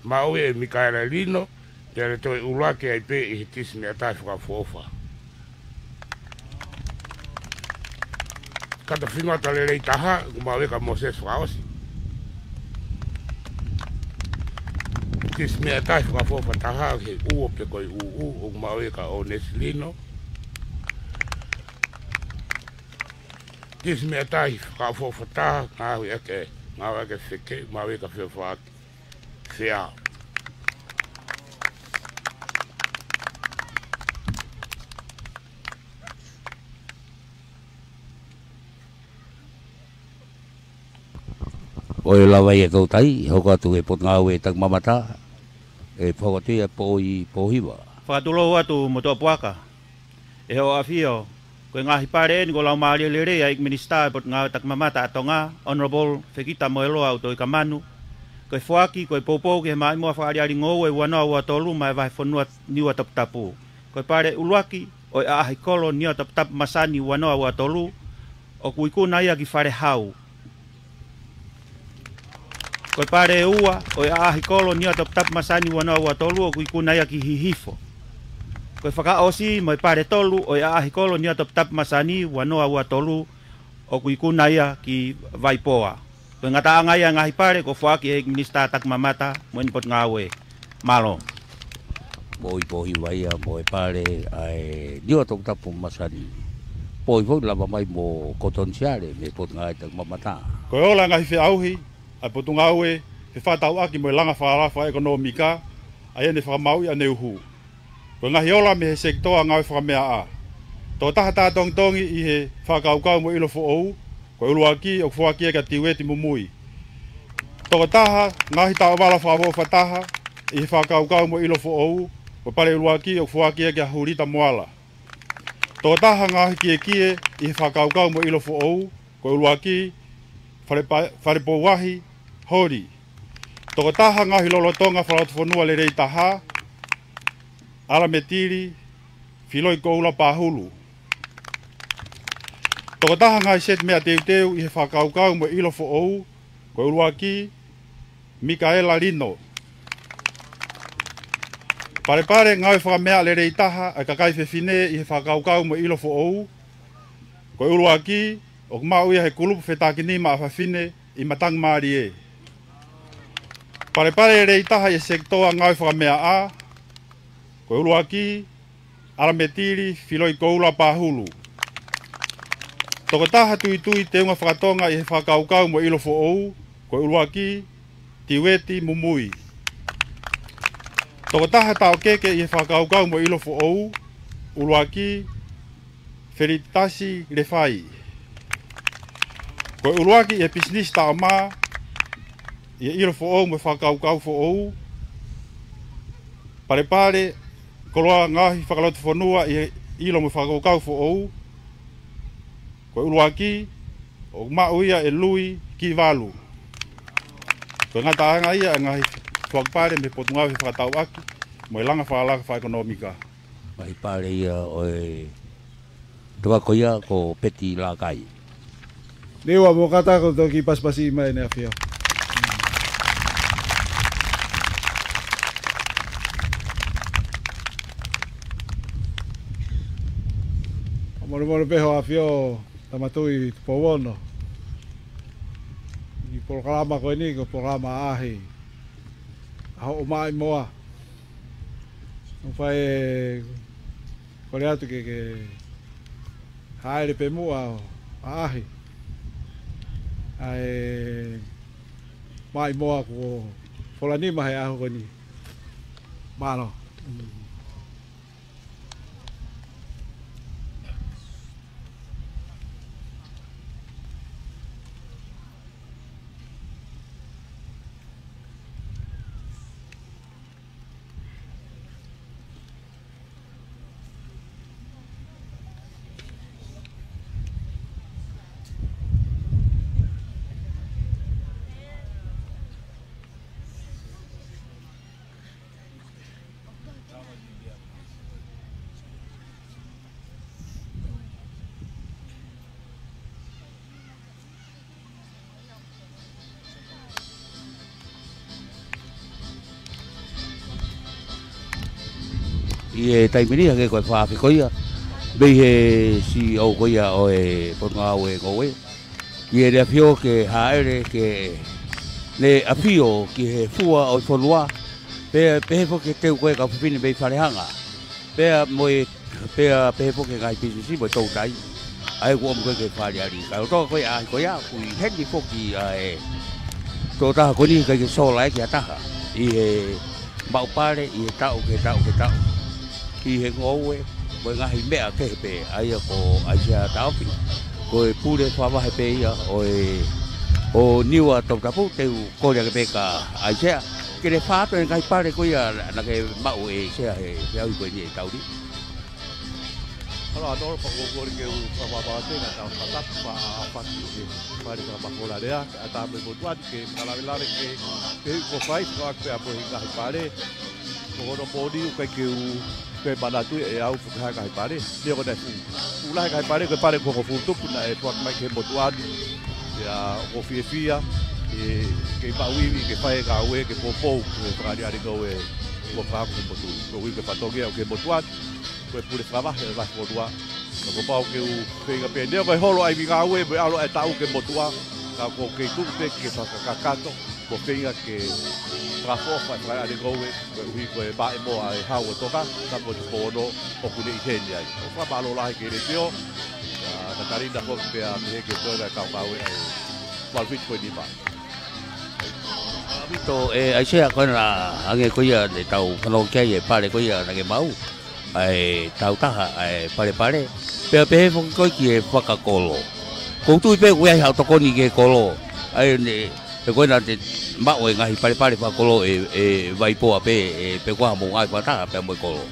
maʻu ia ʻe Mikaela Lino, pea toe ʻuluaki ai pē ʻi he tisi meʻa tahi fakaʻofoʻofa. Kata Fingata Lelei Taha, ʻoku maʻu ia kia Mōsese Fakaʻosi. Tisi meʻa tahi fakaʻofoʻofa taha, he ʻuo pe ko e ʻūʻū, ʻoku maʻu ia kia ʻOnesi Lino. Tisi meʻa tahi fakaʻofoʻofa taha, ngāueʻaki, ngāueʻaki feke, maʻu ia kia Feofaʻaki Feao. ʻOi, lava ia Toutai, hoko atu ʻe Potungāue Takimamata, ʻe fakahoko atu ia ʻe Poi Pohiva. Fakatulou atu Motuʻapuaka, ʻe hoʻo ʻafio, ko e ngaahi pale eni kuo laumālie lelei ʻa e ʻEiki Minisitā ʻo e Potungāue Takimamata ʻa Tonga, Honourable Fekita Moeloa ʻUtoikamanu, ko e foaki, ko e poupou ki he maʻimoa fakaʻaliʻali ngoue ua noa ua tolu maʻa e Vahefonua Niua Toputapu. Ko e pale ʻuluaki ʻo e ʻaʻahi kolo Niua Toputapu Masani ua noa ua tolu, ʻoku ikuna ia ki Falehau. Ko e pale ua ʻo e ʻaʻahi kolo Niua Toputapu Masani ua noa ua tolu, ʻoku ikuna ia ki Hihifo. Ko e fakaʻosi mo e pale tolu ʻo e ʻaʻahi kolo Niua Toputapu Masani ua noa ua tolu, ʻoku ikuna ia ki Vaipoa. Ko e ngataʻanga ia ʻo e ngaahi pale kuo foaki ʻe he ʻEiki Minisitā Takimamata mo ʻene Potungāue. Mālō. Poi Pohiva ia mo e pale ʻa e Niua Toputapu Masani. Poi foki, lava mai mo Kotoni Siale mei he Potungāue Takimamata. Ko e ola ʻo e ngaahi feʻauhi ʻa e Potungāue, fefakatauʻaki mo e langa falala fakaʻekonōmika, ʻa ia naʻe fakamaauʻi ʻaneuhu. Ko e ngaahi ola mei he sekitoa ngāue fakameaʻa. Tokotaha tā tongitongi ʻi he fakakaukau mo e ʻilo foʻou, ko e ʻuluaki ʻoku foaki ia kia Tiueti Mumui. Tokotaha ngaahi taʻovala fakaʻofoʻofa taha ʻi he fakakaukau mo e ʻilo foʻou, ko e pale ʻuluaki ʻoku foaki ia kia Hulita Moala. Tokotaha ngaahi kiekie ʻi he fakakaukau mo e ʻilo foʻou, ko e ʻuluaki, fale pa-, fale pou ahi, Holi. Tokotaha Ngaohi Lolotonga Fakalotofonua Lelei Taha, ʻAlametili Filoi Koula Pahulu. Tokotaha Ngaohi Seti Meʻa Teuteu ʻi he Fakakaukau mo e ʻIlo Foʻou, ko e ʻuluaki, Mikaela Lino. Palepale Ngaohi Fakameaʻa Lelei Taha ʻa e kakai fefine ʻi he Fakakaukau mo e ʻIlo Foʻou, ko e ʻuluaki, ʻoku maʻu ia he kulupu fetākinima ʻa fafine ʻi Matangamālie. Palepale Lelei Taha ʻi he Sekitoa Ngaohi Fakameaʻa, ko e ʻuluaki, ʻAlametili Filoi Koula Pahulu. Tokotaha Tuitui Teunga Fakatonga ʻi he Fakakaukau mo e ʻIlo Foʻou, ko e ʻuluaki, Tiueti Mumui. Tokotaha Taʻokeke ʻi he Fakakaukau mo e ʻIlo Foʻou, ʻuluaki, Felitasi Lefai. Ko e ʻuluaki ʻi he Pisinisi Taʻamā ʻi he ʻIlo Foʻou mo e Fakakaukau Foʻou, Palepale Koloa Ngaohi Fakalotofonua ʻi he ʻIlo mo e Fakakaukau Foʻou, ko e ʻuluaki, ʻoku maʻu ia ʻe Lui Kivalu. Ko e ngataʻanga ia ʻa e ngaahi fakapale mei he Potungāue Fakatauʻaki mo e Langa Fakalakalaka Fakaʻekonōmika. Ngaahi pale ia ʻo e tokotaha ko ia ko Peti Lakai. Niua mo kata ko toki pasipasi mai ʻEne ʻAfio. Molemole pē Hoʻo ʻAfio, Tama Tuʻi Tupou Ono. ʻI he polokalama ko eni, ko e polokalama ʻaʻahi ʻa hoʻo maʻimoa. ʻOku fai e kole atu ke, ke hāʻele pē muʻa ʻo ʻaʻahi ʻa e maʻimoa kuo fola nima he ʻaho ko eni. Mālō. ʻI he taimi ni, hangē ko e fakaafeʻi ko ia mei he CEO ko ia ʻo e Potungāue Ngoue, ki Heʻene ʻAfio ke hāʻele ke ne ʻafio ki he fua ʻo e fonua, pea pehē foki ki he teu ko ē kau fefine mei Falehanga, pea mo e, pea pehē foki ki he ngaahi pisinisi mo e toutai ʻa ia kuo ʻomi ko ē ke fāliali. Ka ʻoku tō ko ē ʻa e ko ia, ʻoku ʻi heni foki ʻa e tokotaha ko eni ʻikai ke sola ia ki ha taha ʻi he maʻu pale ʻi he taʻu ki he taʻu ki he taʻu, ʻi he ngoue mo e ngaahi meʻa kehe pē, ʻa ia ko ʻAisea Taofi, ko e pule fakavahe pē ia ʻo e, ʻo Niua Toputapu. Te u kole ange pē kia ʻAisea ke ne fai atu e ngaahi pale ko ia naʻa ke maʻu ʻe ʻAisea he, he ʻaho ko eni ʻi he taʻu ni. Mālō ʻAtolo, pea ʻoku ou kole ke u fakamaʻalaʻala atu ʻa e tau fakatapu, fakafeʻiloaki ki he Fale Fakamafola Lea, ʻa e Tama Motuʻa ni ke fakalavelave ki he, ki he ʻū ko fai, fakafeʻiloaki pea mo e ngaahi pale. Ko hono moʻoni ʻoku ʻikai ke u, ke manatu ʻe au pe ko e hā e ngaahi pale. Neongo naʻe fuʻu, fuʻu lahi e ngaahi pale, ko e pale ko ē hongofulu tupu naʻe foaki mai ki he motuʻa ni. Pea ʻoku ou fiefia ʻi he kei maʻu ivi ke fai e ngāue ke poupou ki he fakaʻaliʻali ngoue kuo fakahoko ki he motuʻa ni. Ko e ʻuhi ko e fatongia ʻoku ʻi he motuʻa ni ko e pule fakavahe ʻo e vahefonua. Ka kuo pau ke u feinga pē, neongo e holo ʻa e ivi ngāue mo e ʻalu ʻa e taʻu ki he motuʻa, ka ʻoku ou kei tuʻu pē ke fakakakato mo feinga ke fakaʻofoʻofa e fakaʻaliʻali ngoue, koeʻuhi ko e maʻimoa ʻa e Hau ʻo Tonga, Tama Tupou Ono, ʻoku ne ʻi heni ai. ʻOku ou fakamālō lahi ki he Letiō, ʻa Katalina foki pea pehē ki he toenga e kau ngāue ʻa e valu fitu poini nima. Vito, ʻe ʻAisea, ko ena hangē ko ia ne tau fanongo ki ai e pale ko ia naʻa ke maʻu, ʻa e tautaha ʻa e palepale, pea pehē foki ko ē ki he fakakolo. ʻOku ou tui pē ʻoku ʻi ai haʻo tokoni ki he kolo, ʻa ia ne, he ko ena te maʻu e ngaahi palepale fakakolo ʻe, ʻe Vaipoa pē, ʻe, pe ko e hā hoʻomou ngāue fakataha pea mo e kolo.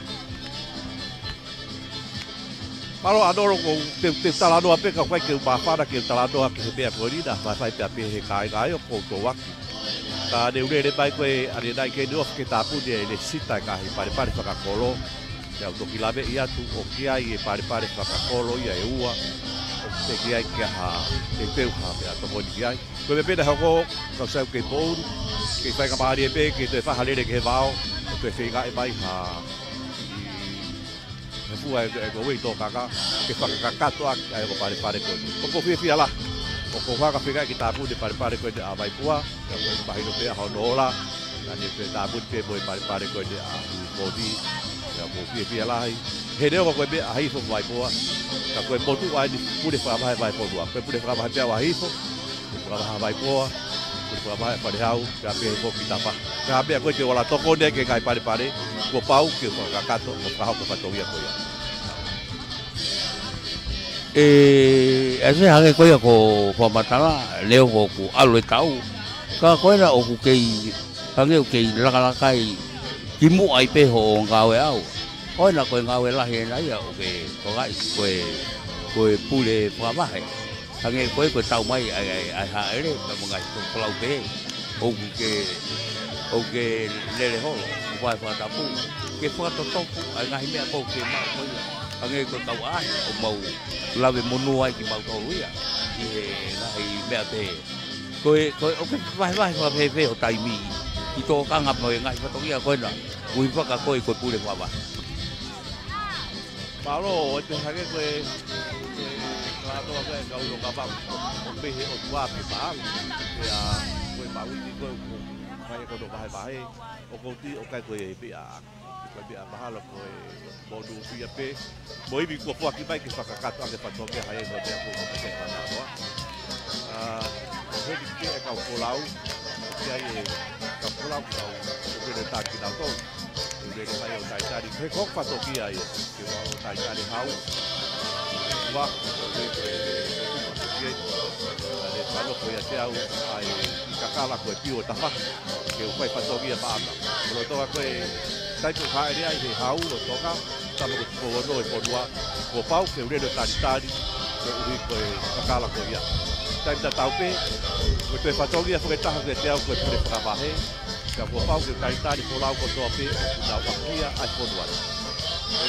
Mālō ʻAtolo, ʻoku ou, te u, te u talanoa pē ka ʻoku ʻikai ke u māfana ke u talanoa ki he meʻa ko eni naʻa faifai pea pehē he kāinga ai ʻoku ou tō ʻaki. Ka ne u lele mai ko ē ʻanenai ke ne ofi ke tāpuni e lēsisita e ngaahi palepale fakakolo. Pea u toki laveʻi atu ʻoku ʻi ai e palepale fakakolo ia ʻe ua. ʻOku teʻeki ai ke ha, teuteu ha meʻatokoni ki ai. Ko e meʻa pē naʻe hoko, kau sai ʻoku kei poʻuli, kei faingamālie pē ke toe fai ha lele ki he vao, ʻo toe feingaʻi mai ha ʻi he fua e, e ko ʻUeitōkanga, ke fakakakato ʻaki ʻa e ongo palepale ko eni. ʻOku ou fiefia lahi, ʻoku ou hanga feingaʻi ke tāpuni e palepale ko eni ʻa Vaipua, pea ko e mahino pē ʻa hono ola, naʻa ne toe tāpuni pē mo e palepale ko eni ʻa Huikoni, pea ʻoku ou fiefia lahi. He neongo ko e meʻa ʻa Hihifo mo Vaipua, ka ko e motuʻa eni pule fakavahe vahefonua. Ko e pule fakavahe pē ʻa Hihifo, pule fakavahe Vaipua, pule fakavahe Falehau, pea pehē foki Tapa. Ka meʻa ko ē te u ala tokoni ai ki he ngaahi palepale, kuo pau ke u fakakakato, ʻo fakahoko e fatongia ko ia. ʻE, ʻa e hangē ko ia ko e fakamatala, neongo ʻoku ʻalu e taʻu, ka ko ena ʻoku kei, hangē ʻoku kei lakalaka ai ki muʻa ai pē hoʻo ngāue ʻaʻau. Ko ena ko e ngāue lahi ena ia ʻoku ke tokangaʻi ko e, ko e pule fakavahe. Hangē ko ē ko e tau mai ʻa e, ʻa e, ʻa e hāʻele, pea mo e ngaahi folau pē. ʻOku ke, ʻoku ke lele holo, ʻo fai fakatapu. Ke fakatotopu, ʻa e ngaahi meʻa ʻoku ke maʻu ko ia. Hangē ko e kau ʻaʻahi, ʻoku mau lave monū ai kimautolu ia. ʻI he ngaahi meʻa pē. Ko e, ko e, ʻoku ke vahevahe fakafēfē ho taimi. ʻI tōkanga mo e ngaahi fatongia ko ena. Ui faka ko e ko e pule fakavahe. Mālō, ʻo te hake ko e, ko e kalātoa ko e kau no kapa, ʻo pehē ʻOtua ke paʻanga. Pea, ko e maʻuti ko e, ko e, ko e no vahevahe, ʻoku ou tui ʻoku ʻikai ko e pea, ko e pea mahalo ko e monū fia pē, mo e ivi kuo foaki mai ke fakakakato ʻaki e fatongia hai e no pea ko e ke kalātoa. ʻA, heni ke e kau folau, ki ai e kau folau, kau, ʻoku ne taki nau kou. ʻOku ne mai ʻo talitali. He ko e fatongia ia. Ke ua ʻo talitali hau. Ua, ʻo ne, ʻo ne, ʻa e fano ko ia te au, ʻa e kakala ko e piu ʻo tafa. Ke u fai fatongia paʻanga. Ko lo toka ko e, tai ko haere ai he hau ʻo toka, tama ko e tupo ono e fonua. Kuo pau ke u lele ʻo talitali, koeʻuhi ko e kakala ko ia. Tai tatau pē, ko e toe fatongia fakataha ke te au ko e pule fakavahe. Pea kuo pau ke talitali folau kotoa pē ʻoku nau ʻaʻahia ʻa e fonua ni.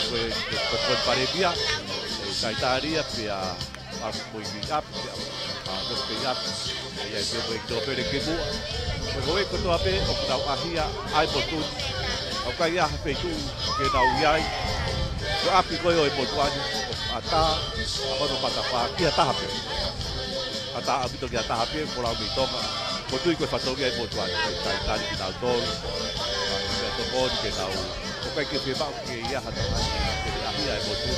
Ko e, ko e, ko e, ko e palēmia, ʻe talitali ia pea ʻaku mo e kiʻi ʻapi, pea ʻa, ʻa, ʻo pē ʻapi, ʻa ia ke mo e tō pele ke muʻa. Ko e kotoa pē ʻoku nau ʻaʻahia ʻa e motu ni. ʻOku ʻikai ha feituʻu ke nau ʻi ai. Ko e ʻapi ko ē ʻo e motuʻa ni, ʻoku ʻatā, ʻa hono matapā ki ha taha pē. ʻAtā ʻaupito ki ha taha pē, folau mei Tonga. ʻOku ou tui ko e fatongia ʻo e motuʻa ni, ʻoku ʻikai talitali kinautolu. ʻA, ʻikai tokoni ke nau, ʻoku ʻikai ke fiemaʻu ke ʻi ai ha taha, ke ʻaʻahia e motu ni,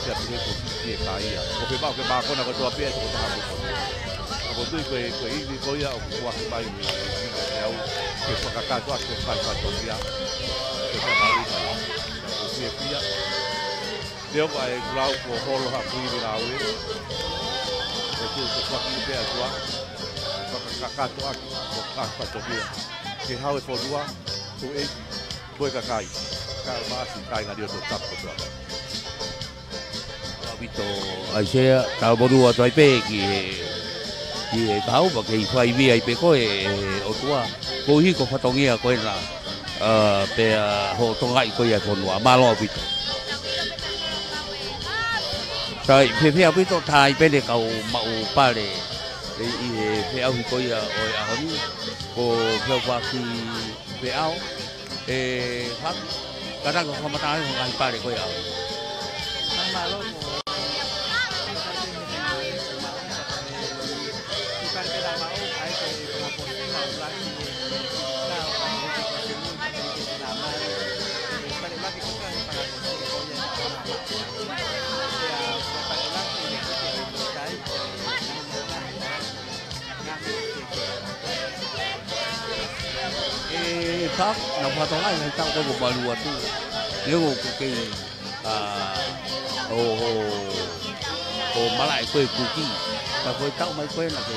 ke ʻapi he ko ki e kai ia. ʻOku fiemaʻu ke mākona kotoa pē ʻa e tokotaha motu. ʻOku ou tui ko e, ko e ivi ko ia ʻoku foaki mai, ke au, ke fakakakato ʻaki e fatongia. Ke fakamaʻu mai. ʻOku fiefia. Neongo ʻa e kulau kuo holo ha kui ni ngāue. ʻOku ou tui ko e foaki pē ʻa e ʻOtua. Fakakakato ʻaki, ko e fatongia. Ke hau e fonua, ko e, ko e kakai. Ka maasi kāinga ni ʻo Tongatapu kotoa. ʻAupito ʻAisea, tau monū atu ai pē ki he, ki he kahaʻu, pea kei fai via ai pē koe, ʻe ʻOtua. Koeʻuhi ko e fatongia ko ena, ʻa, pea hoʻo tokangaʻi ko ia e fonua. Mālō ʻaupito. Sai, fiefia ʻaupito, tā ai pē ʻene kau maʻu pale, ʻe, ʻi he feʻauhi ko ia ʻo e ʻaho ni, ko Feufaki Feʻao, ʻe, Faki, ka naʻa ku fakamatala ai ko e ngaahi pale ko ia. Mālō. ʻE, Faki, naʻa ku fakatokangaʻi he taʻu ko ē kuo maliu atu. Neongo ʻoku kei, ʻa, ʻo, ʻo, ʻo malaʻe ko ē kuki. Ka ko e taʻu mai ko ē naʻa ke,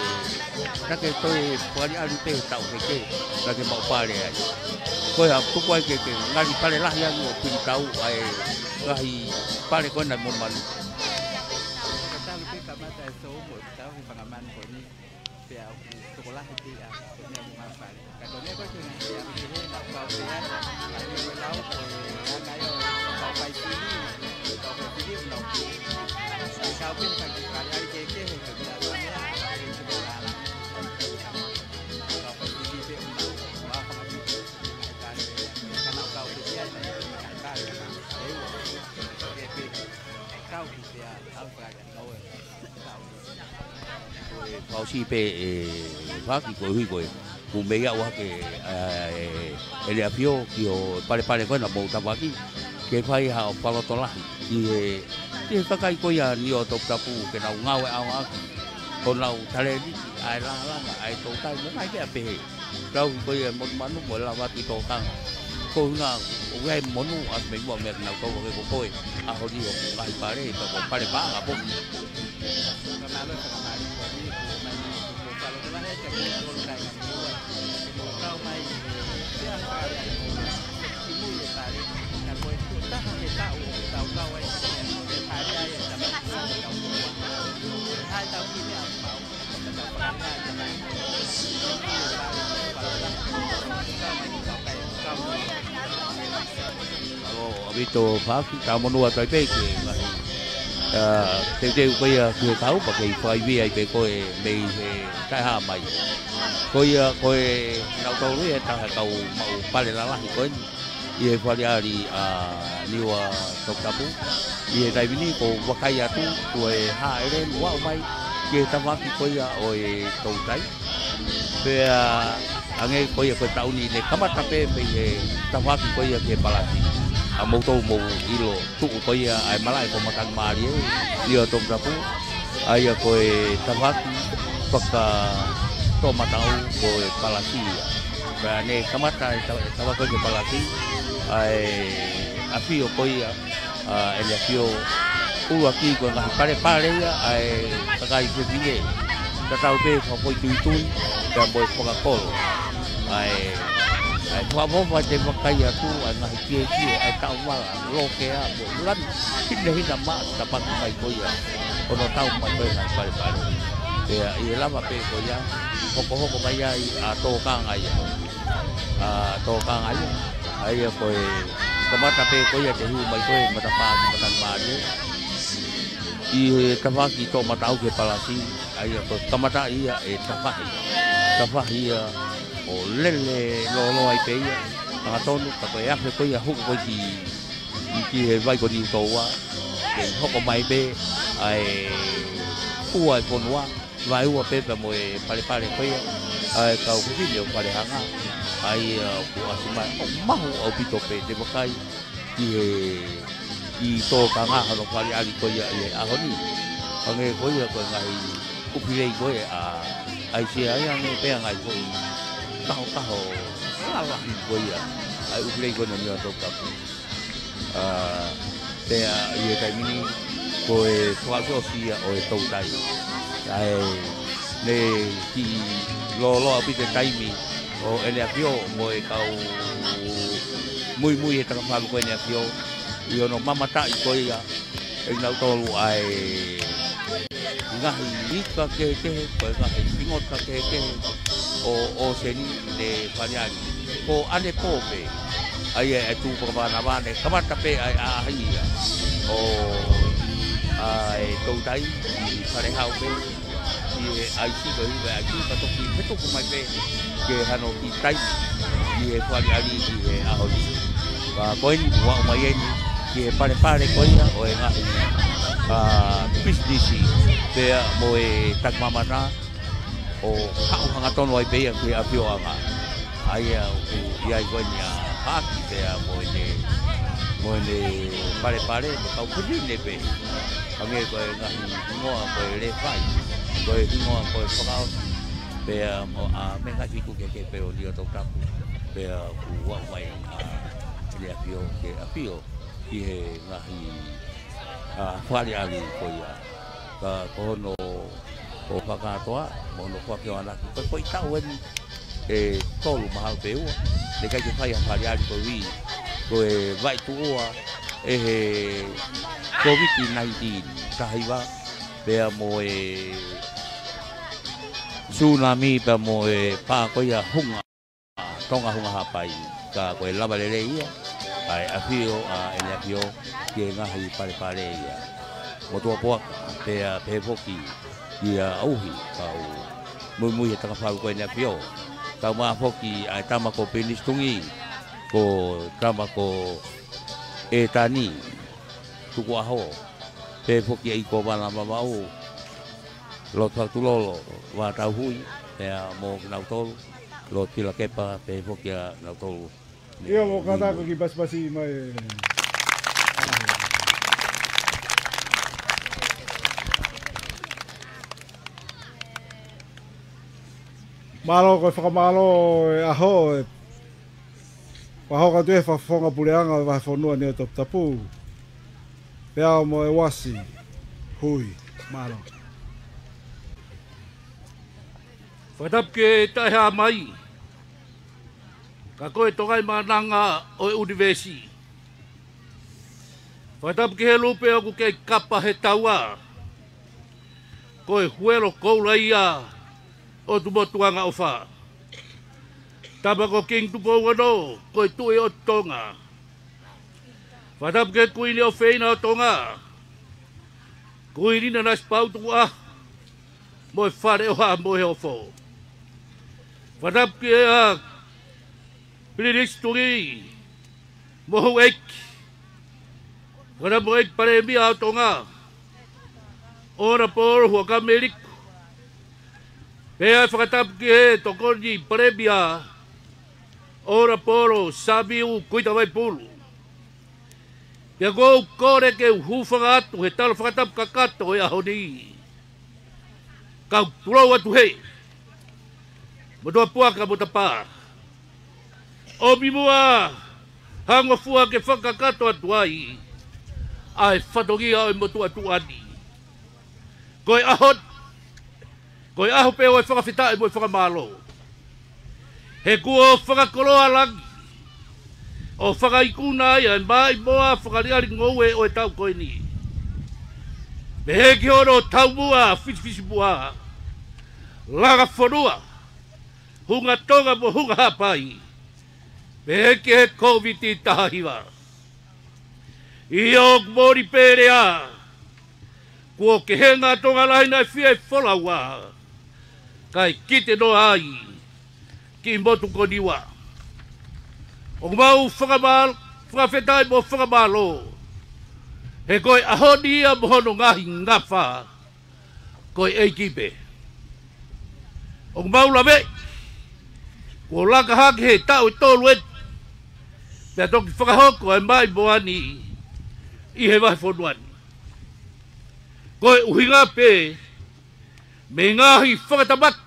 naʻa ke toe fakaʻaliʻali pē he taʻu kehekehe, naʻa ke maʻu pale ai. Ko e hā, tuku ai ke, ke ngali pale lahi ange ʻo pili tau ʻa e ngaahi pale ko ē naʻe monumanu. Ka talu pē kamata e sou mo e tau he fanga manu ko eni. Pea ʻoku Tokolahi pē ʻa e meʻa mo e ngaahi fale. Ka ko e meʻa ko ē ke ngaahi fale ʻi he naʻa ku kau pē ai, ʻa e meʻa ko e lau ko e anga ia ʻo e kau fai fili, kau fai fili ʻo nau ki. ʻE kau pē ki he fale ʻa e kehekehe he meʻa ko e meʻa, ʻa e meʻa ko e meʻa lala. Kau fai fili pē ʻo nau, ʻo ʻalu ʻo fai fili. Ka naʻa ku kau pē ai, naʻe ʻikai ke fai fale, ka naʻe ʻikai ke fai fale. Ko e fakaʻosi pē ʻe Faki koeʻuhi ko e, kuo mei aʻu hake ʻa e, ʻEne ʻAfio ki hoʻo palepale ko ē naʻa mou tafoki, ke fai haʻo fakalotolahi ki he, ki he kakai ko ia ʻa Niua Toputapu ke nau ngāue ʻaonga ʻaki honau talēniti, ʻa e langalanga, ʻa e toutai, mo e ngaahi meʻa pehē. Kau ki ko ia e monumanu mo e lava atu e tōkanga. Ko e ʻuhinga ʻoku ʻi ai e monū ʻa e meʻa mo e meʻa ke nau kau ake ko koe. ʻAho ni ʻoku ngaahi pale, pea ko e pale paʻanga pē. ʻAlo, ʻaupito Faki, tau monū atu ai pē ki he ngaahi, ā, teuteu ko ia ki he kau, pea kei fakaivia ai pē koe mei he taʻehāmai. Ko ia, ko e, naʻa ku tau lue he taha kau maʻu pale lalahi ko eni ʻi he fale ʻali ʻa Niua Toputapu. ʻI he taimi ni ʻoku ou vakai atu, kuo hāʻele ʻo aʻu mai ki he tafoki ko ia ʻo e toutai. Pea hangē ko ia ko e taʻu ni ne kamata pē mei he tafoki ko ia ki he palasi. ʻA moutolu mou ʻilo tuʻu ko ia ʻa e malaʻe ko Matangi Mālie, Niua Toputapu. ʻA ia ko e tafoki fakatoʻomataʻu ko e palasi ia. Pea ne kamata e ta-, e tafoki ko ia ki he palasi, ʻa e ʻafio ko ia ʻa ʻEne ʻAfio ʻuluaki ko e ngaahi palepale ia ʻa e kakai fefine. Tatau pē fakafoʻituitui, pea mo e fakakolo. ʻA e, ʻa e fakaʻofoʻofa te vakai atu, ʻa e ngaahi kiekie, ʻa e taʻovala, lokea, mo e lanu, hinehina maʻa, tapaki mai ko ia, ʻo nau tau mai ko e ngaahi palepale. Pea ʻi he lava pē ko ia, hokohoko mai ai ʻa e tōkanga ia. ʻA e tōkanga ia. ʻA ia ko e kamata pē ko ia te hū mai ko e matapā ki Matangi Mālie. ʻI he tafoki toʻomataʻu ki he palasi, ʻa ia ko e kamata ia ʻe tafahi. Tafahi ia ʻo lele lōloa ai pē ia. Hangatonu, ka ko e afe ko ia hoko ko ē ki, ki he vai ko Niutōua. Kei hoko mai pē ʻa e ua e fonua. Vaeua pē pea mo e palepale ko ia, ʻa e kau fefine ʻo Falehanga, ʻa ia ʻoku ʻasi mai, ʻoku mahu ʻaupito pē te vakai ki he, ʻi tōkanga hono fale ʻali ko ia ʻi he ʻaho ni. Hangē ko ia ko e ngaahi ʻū filei ko ē ʻa, ʻa e sia ia hangē pē ʻa e ngaahi foʻi kahokaho lalahi ko ia, ʻa e ʻū filei ko ē naʻe ʻi ai ʻa Toputapu. ʻA, pea ʻi he taimi ni, ko e fakaʻosiʻosi ia ʻo e toutai. ʻA e, ne kiʻi lōloa ʻaupito e taimi ʻo ʻEne ʻAfio mo e kau muimui he takafalu ko ʻEne ʻAfio, ʻi hono mamataʻi ko ia ʻe kinautolu ʻa e ngaahi ika kehekehe, ko e ngaahi fingota kehekehe ʻo, ʻo ʻōseni ne fale ʻali. Ko ʻanepō pē, ʻa ia ʻe tuʻu pakavanavane, kamata pē ʻa e ʻaʻahi ia ʻo, ʻa e toutai, ʻi Falehau pē, ʻi he ʻaisi ko e hiva ʻaisi, ka toki fetuku mai pē ke hano ki tai, ʻi he fale ʻali ʻi he ʻaho ni. Ka ko eni, ʻoku aʻu mai eni ki he palepale ko ia ʻo e ngaahi, ʻa, pisinisi, pea mo e takimamata, ʻo haʻu hangatonu ai pē ia ki he ʻafioʻanga. ʻA ia ʻoku ʻi ai ko eni ʻa Faki pea mo ʻene, mo ʻene palepale, mo e kau fefine pē. Hangē ko e ngaahi hingoa ko e Lefai, ko e hingoa ko e Fakaʻosi, pea mo, ʻa, mei he ngaahi fiku kehekehe pē ʻo Niua Toputapu, pea ʻoku aʻu mai ʻa ʻEne ʻAfio ke ʻafio ki he ngaahi, ʻa, fale ʻali ko ia. Ka ko hono, ko Fakatoa, mo hono fakakiona ki, ko e foʻi taʻu eni ʻe tolu mahalo pe ua, naʻe ʻikai ke fai ha fale ʻali koeʻuhi ko e vaetuʻua ʻe he Kōviti nineteen, taha hiva, pea mo e Sunami pea mo e pā ko ia Hunga, Tonga Hunga Haʻapai, ka ko e lava lelei ia ʻa e ʻafio ʻa ʻEne ʻAfio ki he ngaahi palepale ia. Motuʻa Puaka, pea pehē foki ia ʻa Uhi, kau muimui he takafalu ko ʻEne ʻAfio. Kau mai foki ʻa e tama ko Pilinisi Tugi, ko e tama ko ʻEtani Tukuʻaho, pehē foki ʻa e Kōvana Vavaʻu, Lotu Fakatulolo Vatauhui, pea mo kinautolu, Lotu Filakepa, pehē foki ʻa kinautolu. ʻIo, mo kātaki ki pasipasi mai. Mālō, ko e fakamālō e ʻaho, e Fakahoko atu ʻe he Fakafofonga Puleʻanga ʻo e Vahefonua ni ʻo Toputapu, pea mo e Uasi Hui. Mālō. Fakatapu ki he Taʻehāmai, ka ko e Tonga ʻi Maʻananga ʻo e ʻunivēsi. Fakatapu ki he lupe ʻoku kei kapa he taua, ko e Huelo Koula ia ʻo Tumotu Angaʻofa. Tama ko Kingi Tupou Ono, ko e Tuʻi ʻo Tonga. Fakatapu ki he Kuini ʻofeina ʻo Tonga, Kuini Nanasipauʻu Tukuʻaho, mo e Fale ʻo Haʻa-mohe-ofo. Fakatapu ki he, ʻa, Pilinisi Tugi, mo houʻeiki. Fakatapu ki he ʻEiki Palēmia ʻo Tonga, ʻOnapolo Huʻakavameiliku. Pea fakatapu ki he Tokoni Palēmia, ʻOnapolo Samiu Kuita Vaipulu. Pea ʻoku ou kole ke u hūfanga atu he tala fakatapu kakato ʻo e ʻaho ni. Kau tulou atu hē, Motuʻa Puaka mo Tapa, ʻomi muʻa ha ngofua ke fakakakato atu ai ʻa e fatongia ʻo e motuʻa tuʻa ni. Ko e ʻaho ni, ko e ʻaho pē ʻo e fakafetaʻi mo e fakamālō. He kuo fakakoloa langi, ʻo fakaikuna ai ʻa e maʻimoa fakaʻaliʻali ngoue ʻo e taʻu ko eni. Pehē ki hono taumuʻa fisifisimuʻa, langa fonua, hunga Tonga mo hunga Haʻapai, pehē ki he Kōviti taha hiva. ʻIo, ʻoku moʻoni pē lea, kuo kehe ngā Tonga lahi naʻe fie folaua, kae kite noa ai kiʻi motu ko Niua. ʻOku mau fakamāl-, fakafetaʻi mo fakamālō, he ko e ʻaho ni ia mo hono ngaahi ngafa, ko e ʻEiki pē. ʻOku mau laveʻi, kuo laka hake he taʻu ʻe tolu eni, pea toki fakahoko ʻa e maʻimoa ni ʻi he vahefonua ni. Ko e ʻuhinga pē mei he ngaahi fakatamaki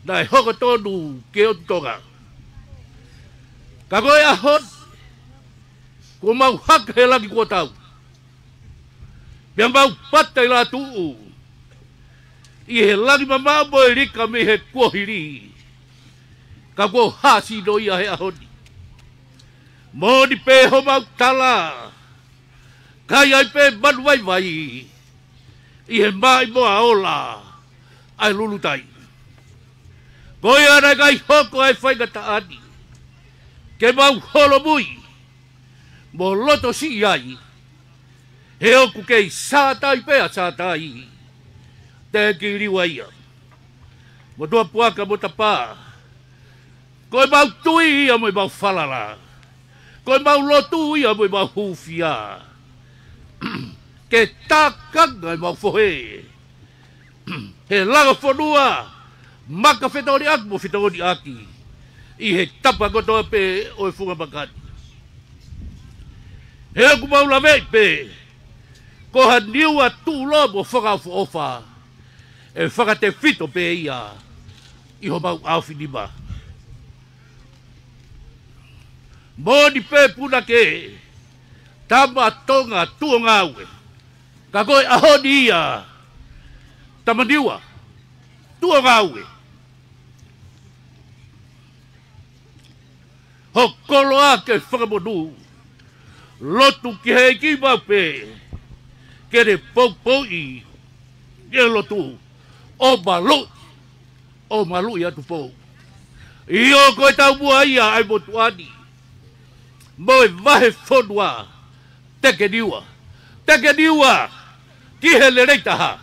naʻe hoko tonu ki he ʻotu Tonga. Ka ko e ʻaho ni, kuo mau haka he langi kuo tau, pea mau pata ʻi Lātūʻu, ʻi he langi mamaʻo mo e lika mei he kuohili. Ka kuo hāsino ia he ʻaho ni. Moʻoni pē homau tala, kai ai pē manu vaivai ʻi he maʻimoa ola ʻa e lulutai. Ko ia naʻe ʻikai hoko ʻa e faingataʻa ni ke mau holomui mo loto siʻi ai, he ʻoku kei sātai pē ʻa Sātai, teʻeki liliu ia. Motuʻa Puaka mo Tapa, ko ʻemau tui ia mo ʻemau falala, ko ʻemau lotu ia mo ʻemau hūfia, ke tākanga ʻemau fohe he langa fonua, maka fetoliʻaki mo fetoliʻaki ʻi he tapa kotoa pē ʻo e funga maka ni. He ʻoku mau laveʻi pē, ko ha Niua tuʻuloa mo fakaʻofoʻofa, ʻe fakatefito pē ia ʻi homau ʻaofinima. Moʻoni pē punake, tama Tonga tuʻo ngāue. Ka ko e ʻaho ni ia, tama Niua tuʻo ngāue. Ho koloa ke fakamonū, lotu ki he ʻEiki maʻu pē, ke ne poupouʻi ʻi he lotu ʻo maluʻi ʻo maluʻi atu pō. ʻIo, ko e taumuʻa ia ʻa e motuʻa ni mo e vahefonua. Tekeniua, tekeniua ki he lelei taha,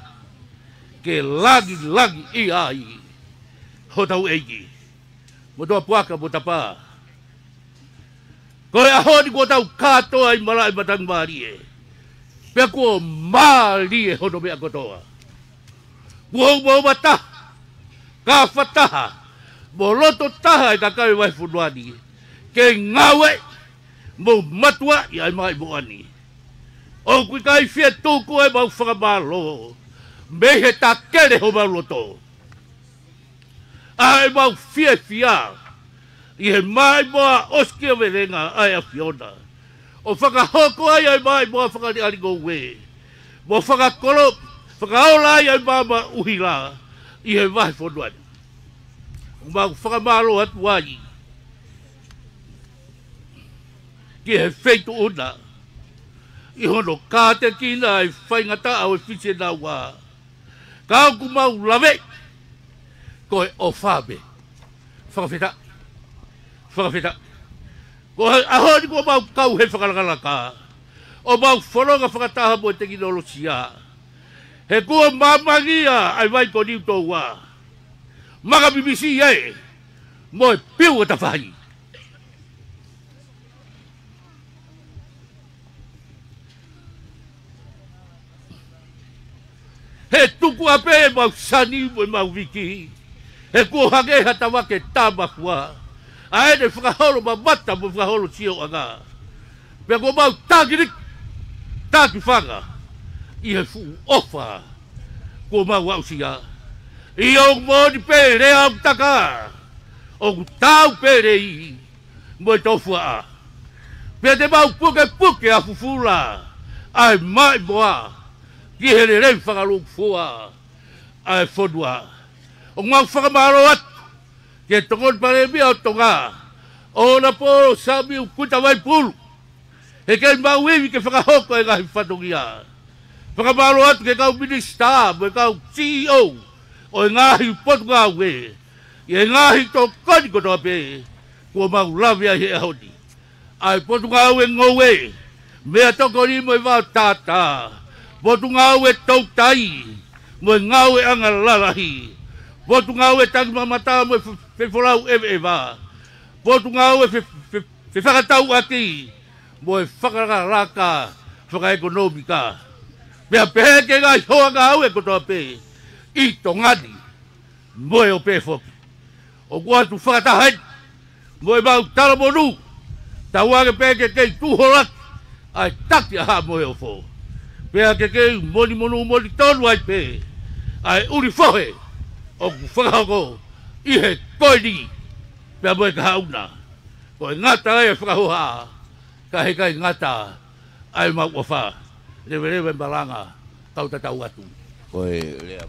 ke langilangiʻia ai hotau ʻEiki. Motuʻa Puaka mo Tapa, ko e ʻaho ni kuo tau kātoa ʻi malaʻe matangi mālie, pea kuo mālie hono meʻa kotoa. Kuo umauma taha, kafa taha, mo loto taha e kakai vahefonua ni ke ngāue mo matuaʻi ʻa e maʻimoa ni. ʻOku ʻikai fie tuku ʻemau fakamālō mei he takele homau loto ʻa ʻemau fiefia ʻi he maʻimoa ʻosi kia velenga ʻa e ʻAfiona, ʻo fakahoko ai ʻa e maʻimoa fakaʻaliʻali ngoue, mo fakakolo, fakaola ai ʻa e maama ʻuhila ʻi he vahefonua ni. ʻOku mau fakamālō atu ai ki he Feituʻu na ʻi hono kātekina e faingataʻa ʻo e Fisi ʻe Naua. Ka ʻoku mau laveʻi ko e ʻofa pē. Fakafetaʻi. Fakafetaʻi. Ko e ʻaho ni kuo mau kau he fakalakalaka ʻo mau fononga fakataha mo e tekinolosia, he kuo mamangia ʻa e vai ko Niutōua. Maka pipisi ē, mo e piu ʻo tafahi. He tuku ʻapē ʻemau sani mo ʻemau viki, he kuo hangē ha tavake tāmafua ʻa ʻene fakaholo mamata mo fakaholo sioʻanga. Pea kuo mau takiliki, takifanga ʻi he fuʻu ʻofa kuo mau aʻusia. ʻIo, ʻoku moʻoni pē lea ʻoku taka, ʻoku tau pē lei mo e tofuaʻa. Pea te mau pukepuke ʻa fufula ʻa e maʻimoa ki he lelei fakalūkufua ʻa e fonua. ʻOku mau fakamālō atu ki he Tokoni Palēmia ʻo Tonga, ʻOnapolo Samiu Kuta Vaipulu, he kei maʻu ivi ke fakahoko e ngaahi fatongia. Fakamālō atu ki he kau minisitā mo e kau C E O ʻo e ngaahi potungāue, ʻi he ngaahi tokoni kotoa pē kuo mau lave ai he ʻaho ni. ʻA e potungāue ngoue, meʻatokoni mo e vaotātā, potungāue toutai mo e ngāueʻanga lalahi, potungāue tangimamata mo e fe-, fefolau ʻeveʻeva, potungāue fe-, fe-, fefakatauʻaki mo e fakalakalaka fakaʻekonōmika, pea pehē ki he ngaahi hoa ngāue kotoa pē ʻi Tonga ni mo e ope foki. ʻOku ʻoatu fakataha eni mo ʻemau talamonū, tauange pē ke kei tuʻu holo ʻa e taki ʻa Haʻa Moheofo, pea ke kei monimonū monitonu ai pē ʻa e ʻuli fohe ʻoku fakahoko ʻi he ko eni pea mo e kahaʻu na. Ko e ngata ai e fakahohaʻa, ka heʻikai ngata ai ʻemau ʻofa. Leveleva e malanga, kau tatau atu. Ko e lea,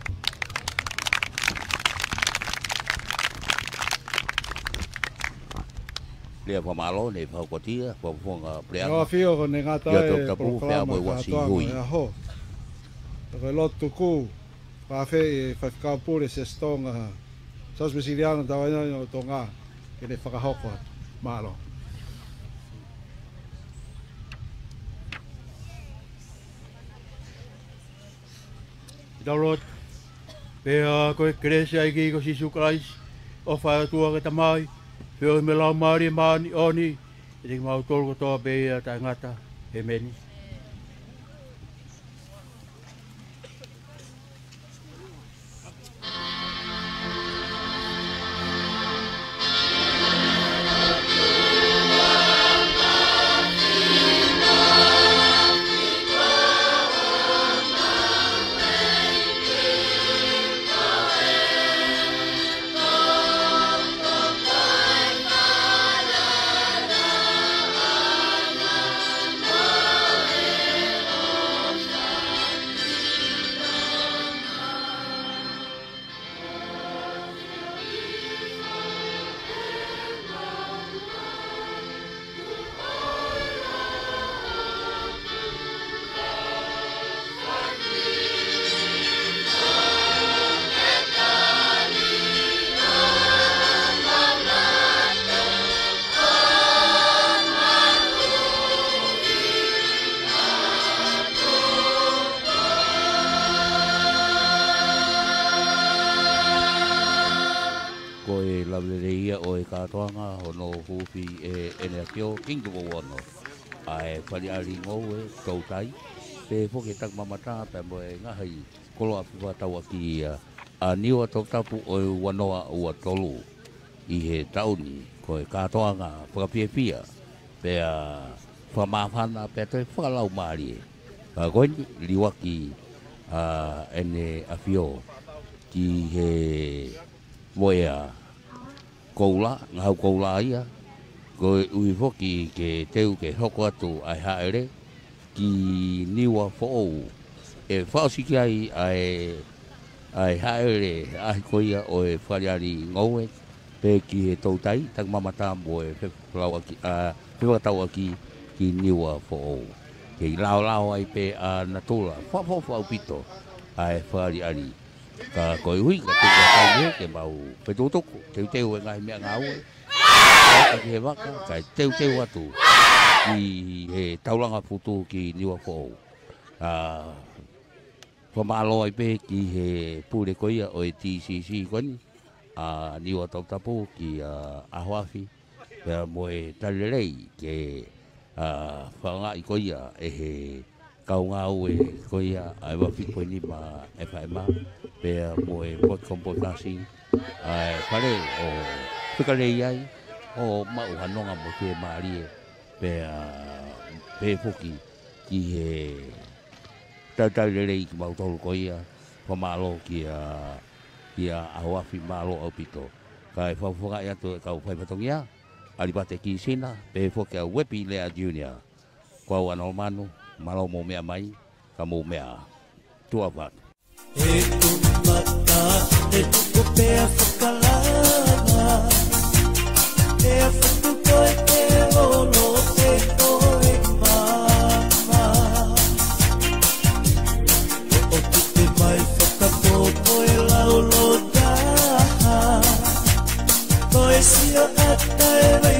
lea fakamālō ne fakahoko ʻe he Fakafofonga Puleʻanga. ʻIo, ʻafio ko ʻene ngata ʻIo, e Toketā Pulu, polokalama Feaʻa mo e Uasi kātoanga ʻo e ʻaho. Ko e lotu tuku, fakafeʻiloaki e Faifekau Pule Siasi Tonga, Siasi Uēsiliana Tauʻatāina ʻo Tonga, ke ne fakahoko atu. Mālō. Tau lotu. Pea ko e kelesi ʻa e ʻEiki ko Sīsū Kalaisi, ʻofa ʻa e ʻOtua ko e Tamai, feohi mo e Laumālie Māʻoniʻoni, ʻiate kimautolu kotoa pē ʻo taʻengata. ʻĒmeni. ʻE lave lelei ia ʻo e kātoanga hono huufi ʻe ʻEne ʻAfio Kingi Tupou Ono ʻa e Faleʻali Ngoue Toutai, pehē foki e Takimamata pea mo e ngaahi koloa fefakatauʻaki ia ʻa Niua Toputapu ʻo e ua noa ua tolu ʻi he taʻu ni. Ko e kātoanga fakafiefia pea fakamāfana pea toe fakalaumālie. Ka ko eni liuaki ʻa ʻEne ʻAfio ki he moea koula, ngahau koula ia, koeʻuhi foki ke teu ke hoko atu ʻa e hāʻele ki Niua Foʻou. ʻE fakaʻosi ki ai ʻa e, ʻa e hāʻele ʻaʻahi ko ia ʻo e Faleʻali Ngoue pea ki he Toutai, Takimamata mo e fefakatauʻaki, ʻa, fefakatauʻaki ki Niua Foʻou. Kei laolao ai pē ʻa natula, fakaʻofoʻofa ʻaupito ʻa e faleʻali. Ka koeʻuhi ka tuku ʻa taimi ke mau fetukutuku, teuteu e ngaahi meʻangāue, ʻa ki he vaka, kae teuteu atu ki he taulanga putu ki Niua Foʻou. ʻA, fakamālō ai pē ki he pule ko ia ʻo e TCC ko eni, ʻa Niua Toputapu kia ʻAhoafi, pea mo e tali lelei ke, ʻa, fakaangaʻi ko ia ʻe he kau ngāue ko ia ʻa e vafipoini ma e faʻema, pea mo e Port Composting, ʻa e fale ʻo fekalei ai, ʻo maʻu ha nonga mo fiemālie, pea pehē foki ki he talitali lelei kimautolu ko ia, fakamālō kia, kia ʻAhoafi, mālō ʻaupito. Kae fakafofongaʻi atu e kau faifatongia, ʻAlipate Kisina, pehē foki ʻa Uepi Lea Junior. Ko au ʻAna ʻOlomanu, mālō mou meʻa mai, ka mou meʻa. Tuʻa ʻofa atu. He ʻoku mata, he ʻoku pea fakalava. He ʻoku tuku e te olo, he ko e mama. He ʻoku te mai fakapopo e laulo taha. Ko e sio ata e vai